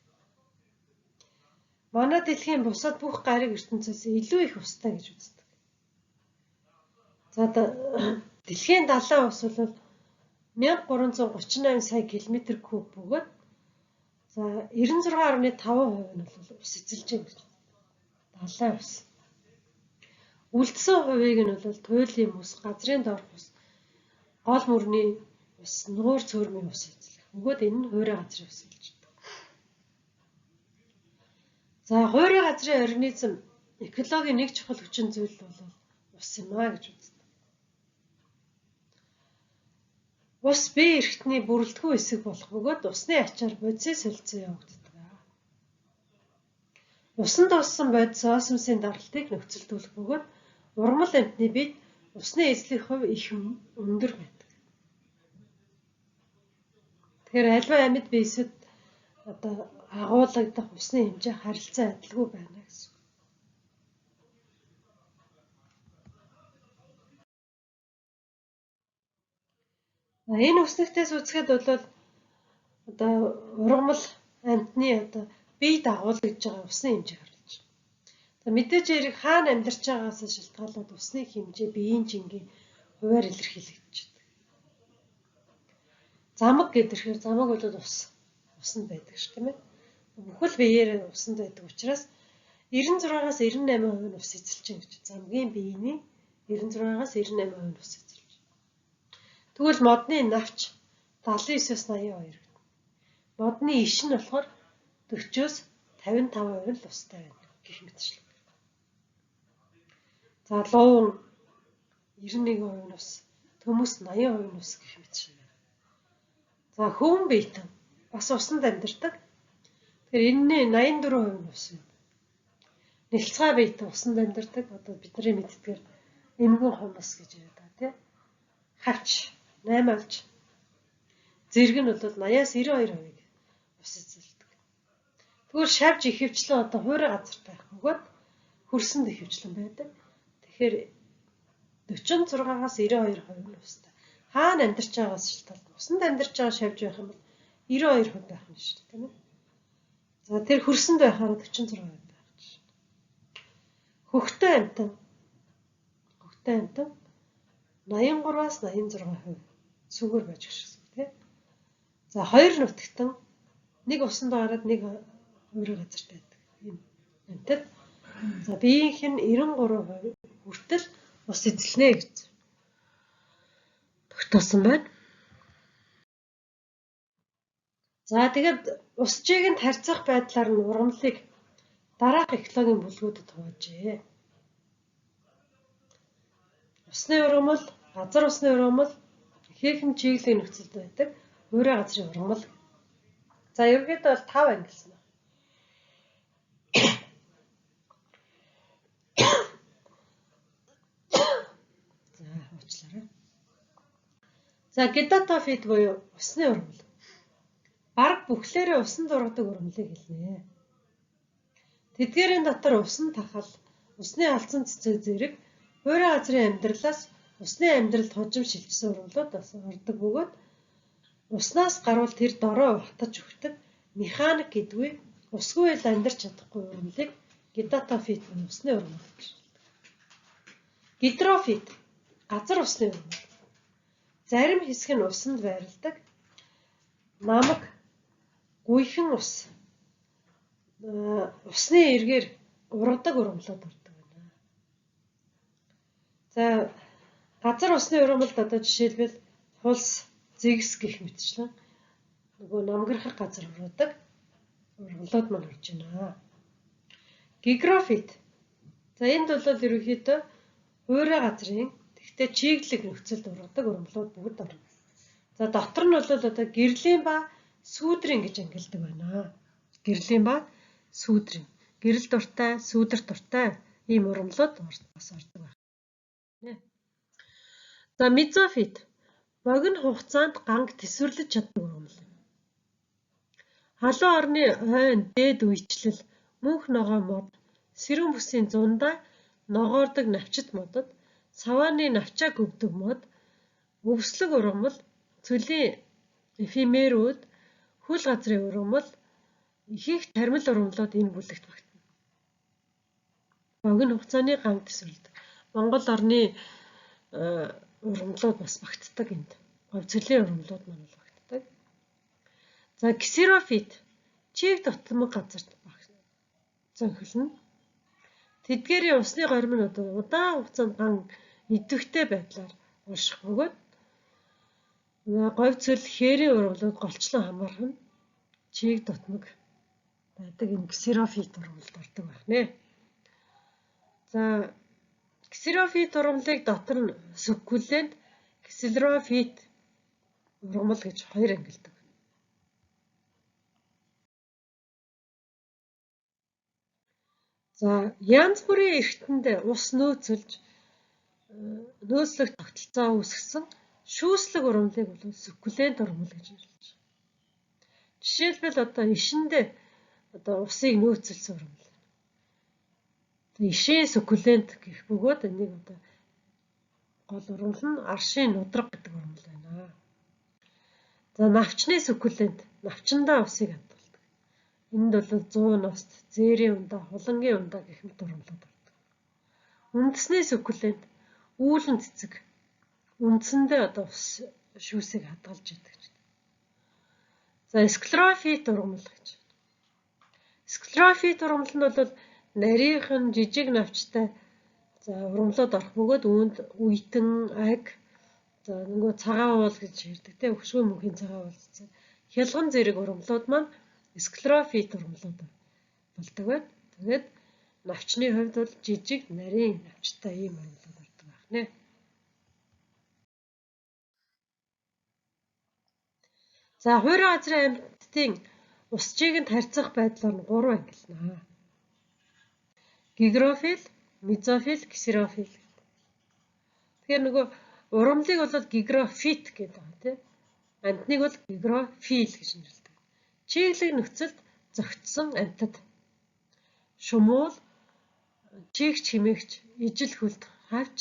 Манай дэлхийн бусад бүх гариг ертөнцөөс илүү их устай гэж үздэг. За дэлхийн далайн ус бол 1338 сая километр куб бөгөөд за 96.5% нь бол ус эзэлж байна гэж. Далайн ус. Үлдсэн хувийг нь бол туйлын ус, газрын доорх ус, гол мөрний ус, нуур цөөрмийн ус эзлэх. Бөгөөд энэ нь хуурай газрын ус гэж байдаг. За хуурай газрын организм экологийн нэг чухал хүчин зүйл бол ус юм а гэж үздэг. Ус бие эрхтний бүрэлдэхүүн хэсэг болох бөгөөд усны ачаар бодисын солилцоо явагддаг. Усанд дууссан бодис осмосын даралтыг нөхцөлдүүлэх бөгөөд ургамал амьтны биед усны эзлэх хувь их өндөр байдаг. Тэгэхээр аливаа амьд биесэд одоо агуулгадах усны хэмжээ харилцан адилгүй байна гэсэн. Энэ өснөгтөөс үзэхэд бол одоо ургамал амьтны одоо бие дагуулгаж байгаа усны хэмжээг харуулж байна. За мэдээж хэрэг хаана амьдарч байгаагаас шалтгаалаад усны хэмжээ биеийн жингийн хувиар илэрхийлэгдэж байдаг. Замаг гэхээр замаг бол ус усанд байдаг шүү, тийм ээ. Бүхэл биеэр усанд байдаг учраас 96-аас 98% нь ус эзэлж байна гэж. Замгийн биений 96-аас 98% нь ус эзэлж байна. Тэгвэл модны навч 79-оос 82 гэдэг. Модны иш нь болохоор 40-өөс 55% нь л устай байна гэх мэтчлэн. За луун 91% нь ус, төмөс 80% нь ус гэх мэтчлэн байна. За хөвөн биетэн бас усанд амьдардаг. Тэгэхээр энэний 84% нь ус байна. Нэлцгай биетэн усанд амьдардаг. Одоо бидний мэддгээр эмгэн хумс гэж яриад байгаа тийм. Хавч 8 алж зэрэг нь бол 80-аас 92%-ийг ус эзэлдэг. Тэгвэл шавж ихэвчлэн одоо хуурай газарт байх бөгөөд хөрсөнд ихэвчлэн байдаг. Тэгэхээр 46-аас 92% нь устай. Хаана амьдарч байгаас шалтгаална. Усанд амьдарч байгаа шавж байх юм бол 92% байх нь шүү дээ, тийм ээ. За тэр хөрсөнд байхаараа 46% байх чинь. Хөхтэй амьтан 83-аас 86% сүгээр байж гэх тийм. За хоёр нутагтан нэг усанд гараад нэг хуурай газарт байдаг юм амьтад. За биеийнх нь 93% хүртэл ус эзэлнэ гэж тогтоосон байна. За тэгээд ус чигэнд харьцах байдлаар нь ургамлыг дараах экологийн бүлгүүдэд хуваажээ. Усны ургамал, газар усны ургамал, ихээхэн чиглэлийн нөхцөлд байдаг хуурай газрын ургамал. За ерөнхийдөө бол 5 ангилсан байна. За уучлаарай. За гидатофит буюу усны ургамал. Бараг бүхлээрээ усанд ургадаг ургамлыг хэлнэ. Тэдгээрийн дотор усан тахал, усны алдсан цэцэг зэрэг хуурай газрын амьдралаас усны амьдралд хужим шилжсэн ургамлууд бас ордог бөгөөд уснаас гарвал тэр дорой ухтаж өгдөг механик гэдгүй усгүй л амьдарч чадахгүй ургамлыг гидатофит буюу усны ургамал гэж хэлдэг. Гидрофит газар усны ургамал. Зарим хэсэг нь усанд байрладаг. Намаг, гүйхэн ус, усны эргээр ургадаг ургамлууд ордог байна. За газар усны ургамалд одоо жишээлбэл хулс, зэгс гэх мэтчлэн нөгөө намгархах газар ургадаг ургамлууд маань орж байна. Гигрофит. За энд бол ерөнхийдөө хуурай газрын тэгтээ чиглэг нөхцөлд ургадаг ургамлууд бүгд орно. За дотор нь бол одоо гэрлийн ба сүүдрийн гэж ангилдаг байна. Гэрлийн ба сүүдрийн. Гэрэл дуртай, сүүдэр дуртай ийм ургамлууд бас ордог байна. За мезофит богино хугацаанд ганг төсвөрлөж чаддаг ургамал юм. Халуун орны ойн дээд үечлэл, мөнх ногоо мод, сэрүүн бүсийн зундаа ногоордог навчит модод, савааны навчаа гөвдөг мод, өвслөг ургамал, цөлийн эфемерүүд, хөл газрын ургамал, ихэнх тармил ургамлууд энэ бүлэгт багтана. Богино хугацааны ганг төсвөрлөдөг. Монгол орны ургамлууд бас багтдаг энд. Говь цөлийн ургамлууд маань бол багтдаг. За ксерофит чиг дутмаг газарт зөнхөлнө. Тэдгээрийн усны горим нь одоо удаан хугацаанд ган идэвхтэй байдлаар унших бөгөөд говь цөл хээрийн ургамлууд голчлон хамаарах нь чиг дутмаг байдаг энэ ксерофит ургамалд ордог байх нэ. За ксерофит ургамлыг дотор нь суккулент, ксилрофит ургамал гэж хоёр ангилдаг. За янз бүрийн эрхтэнд ус нөөцөлж нөөцлөх тогтолцоо үүсгэсэн шүүслэг ургамлыг бол суккулент ургамал гэж нэрлэж байна. Жишээлбэл одоо ишэндээ одоо усыг нөөцөлсөн ургамал. Ишээ суккулент гэх бөгөөд энийг одоо гол ургамал нь аршийн нудраг гэдэг ургамал байна. За навчны суккулент навчандаа усыг хадгалдаг. Энд бол 100 ност, зээрийн ундаа, хулангийн ундаа гэх мэт ургамлууд ордог. Үндэсний суккулент үүлэн цэцэг үндсэндээ одоо ус шүүсийг хадгалж идэг. За склерофит ургамал гэж. Склерофит ургамал нь бол нарийнхан жижиг навчтай за ургамлууд орох бөгөөд үүнд үйтэн, аг, за нөгөө цагаан уул гэж ярьдаг тийм өшгөө мөнхийн цагаан уул цэцэг. Хялган зэрэг ургамлууд маань Склерофит ургамлууд болдог байна. Тэгээд навчны хувьд бол жижиг нарийн навчтай ийм ургамлууд ордог байх нэ. За хуурай газрын амьтдын ус чигэнд харьцах байдлаар нь 3 ангилна. Гигрофил, мезофил, ксерофил. Тэгэхээр нөгөө ургамлыг бол гигрофит гэдэг байгаа тийм. Амьтныг бол гигрофил гэж нэрлэдэг. Чиглэг нөхцөлд зохицсон амьтад. Шумуул, чийгч хэмээгч, ижил хөлд хавч,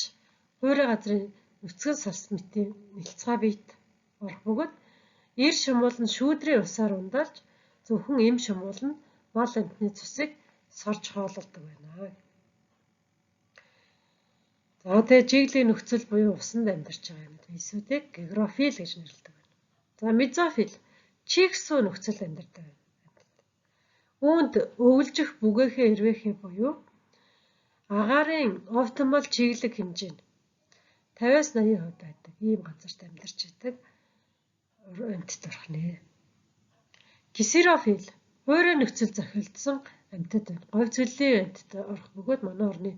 хуурай газрын нүцгэн салс мэтийн нэлцгай биет орох бөгөөд эр шумуул нь шүүдрийн усаар ундаалж зөвхөн эм шумуул нь мал амьтны цусыг сорж хоололдог байна. За тэгээ чиглийн нөхцөл буюу усанд амьдарч байгаа амьд биесүүдийг гигрофил гэж нэрлэдэг байна. За мезофил чигсүү нөхцөлд амьдардаг амьтад. Үүнд өвлжих бүгээхээ эрвээхээ буюу агаарын оптимал чиглэг хэмжээ нь 50-аас 80% байдаг ийм газарт амьдарч идэг амьтад орох нэ. Ксерофил хуурай нөхцөл зохиолдсон амьтад байна. Говь цөллийн амьтад орох бөгөөд манай орны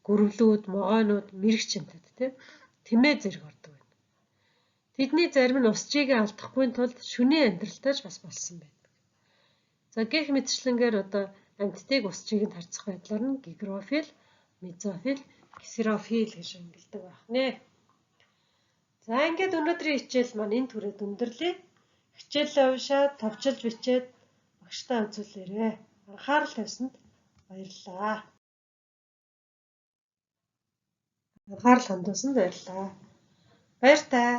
гөрвлүүд, могойнууд, мэрэгч амьтад тийм тэмээ зэрэг ордог байна. Тэдний зарим нь ус чигээ алдахгүй тулд шөнийн амьдралтай ч бас болсон байдаг. За гэх мэтчлэнгээр одоо амьтдыг ус чигэнд харьцах байдлаар нь гигрофил, мезофил, ксерофил гэж ангилдаг байх нэ. За ингээд өнөөдрийн хичээл маань энэ түрээд өндөрлөе. Хичээлээ уншаад, товчилж бичээд багшдаа үзүүлээрэй. Анхаарал тавьсанд баярлалаа. Анхаарал хандуулсанд баярлалаа. Баяртай.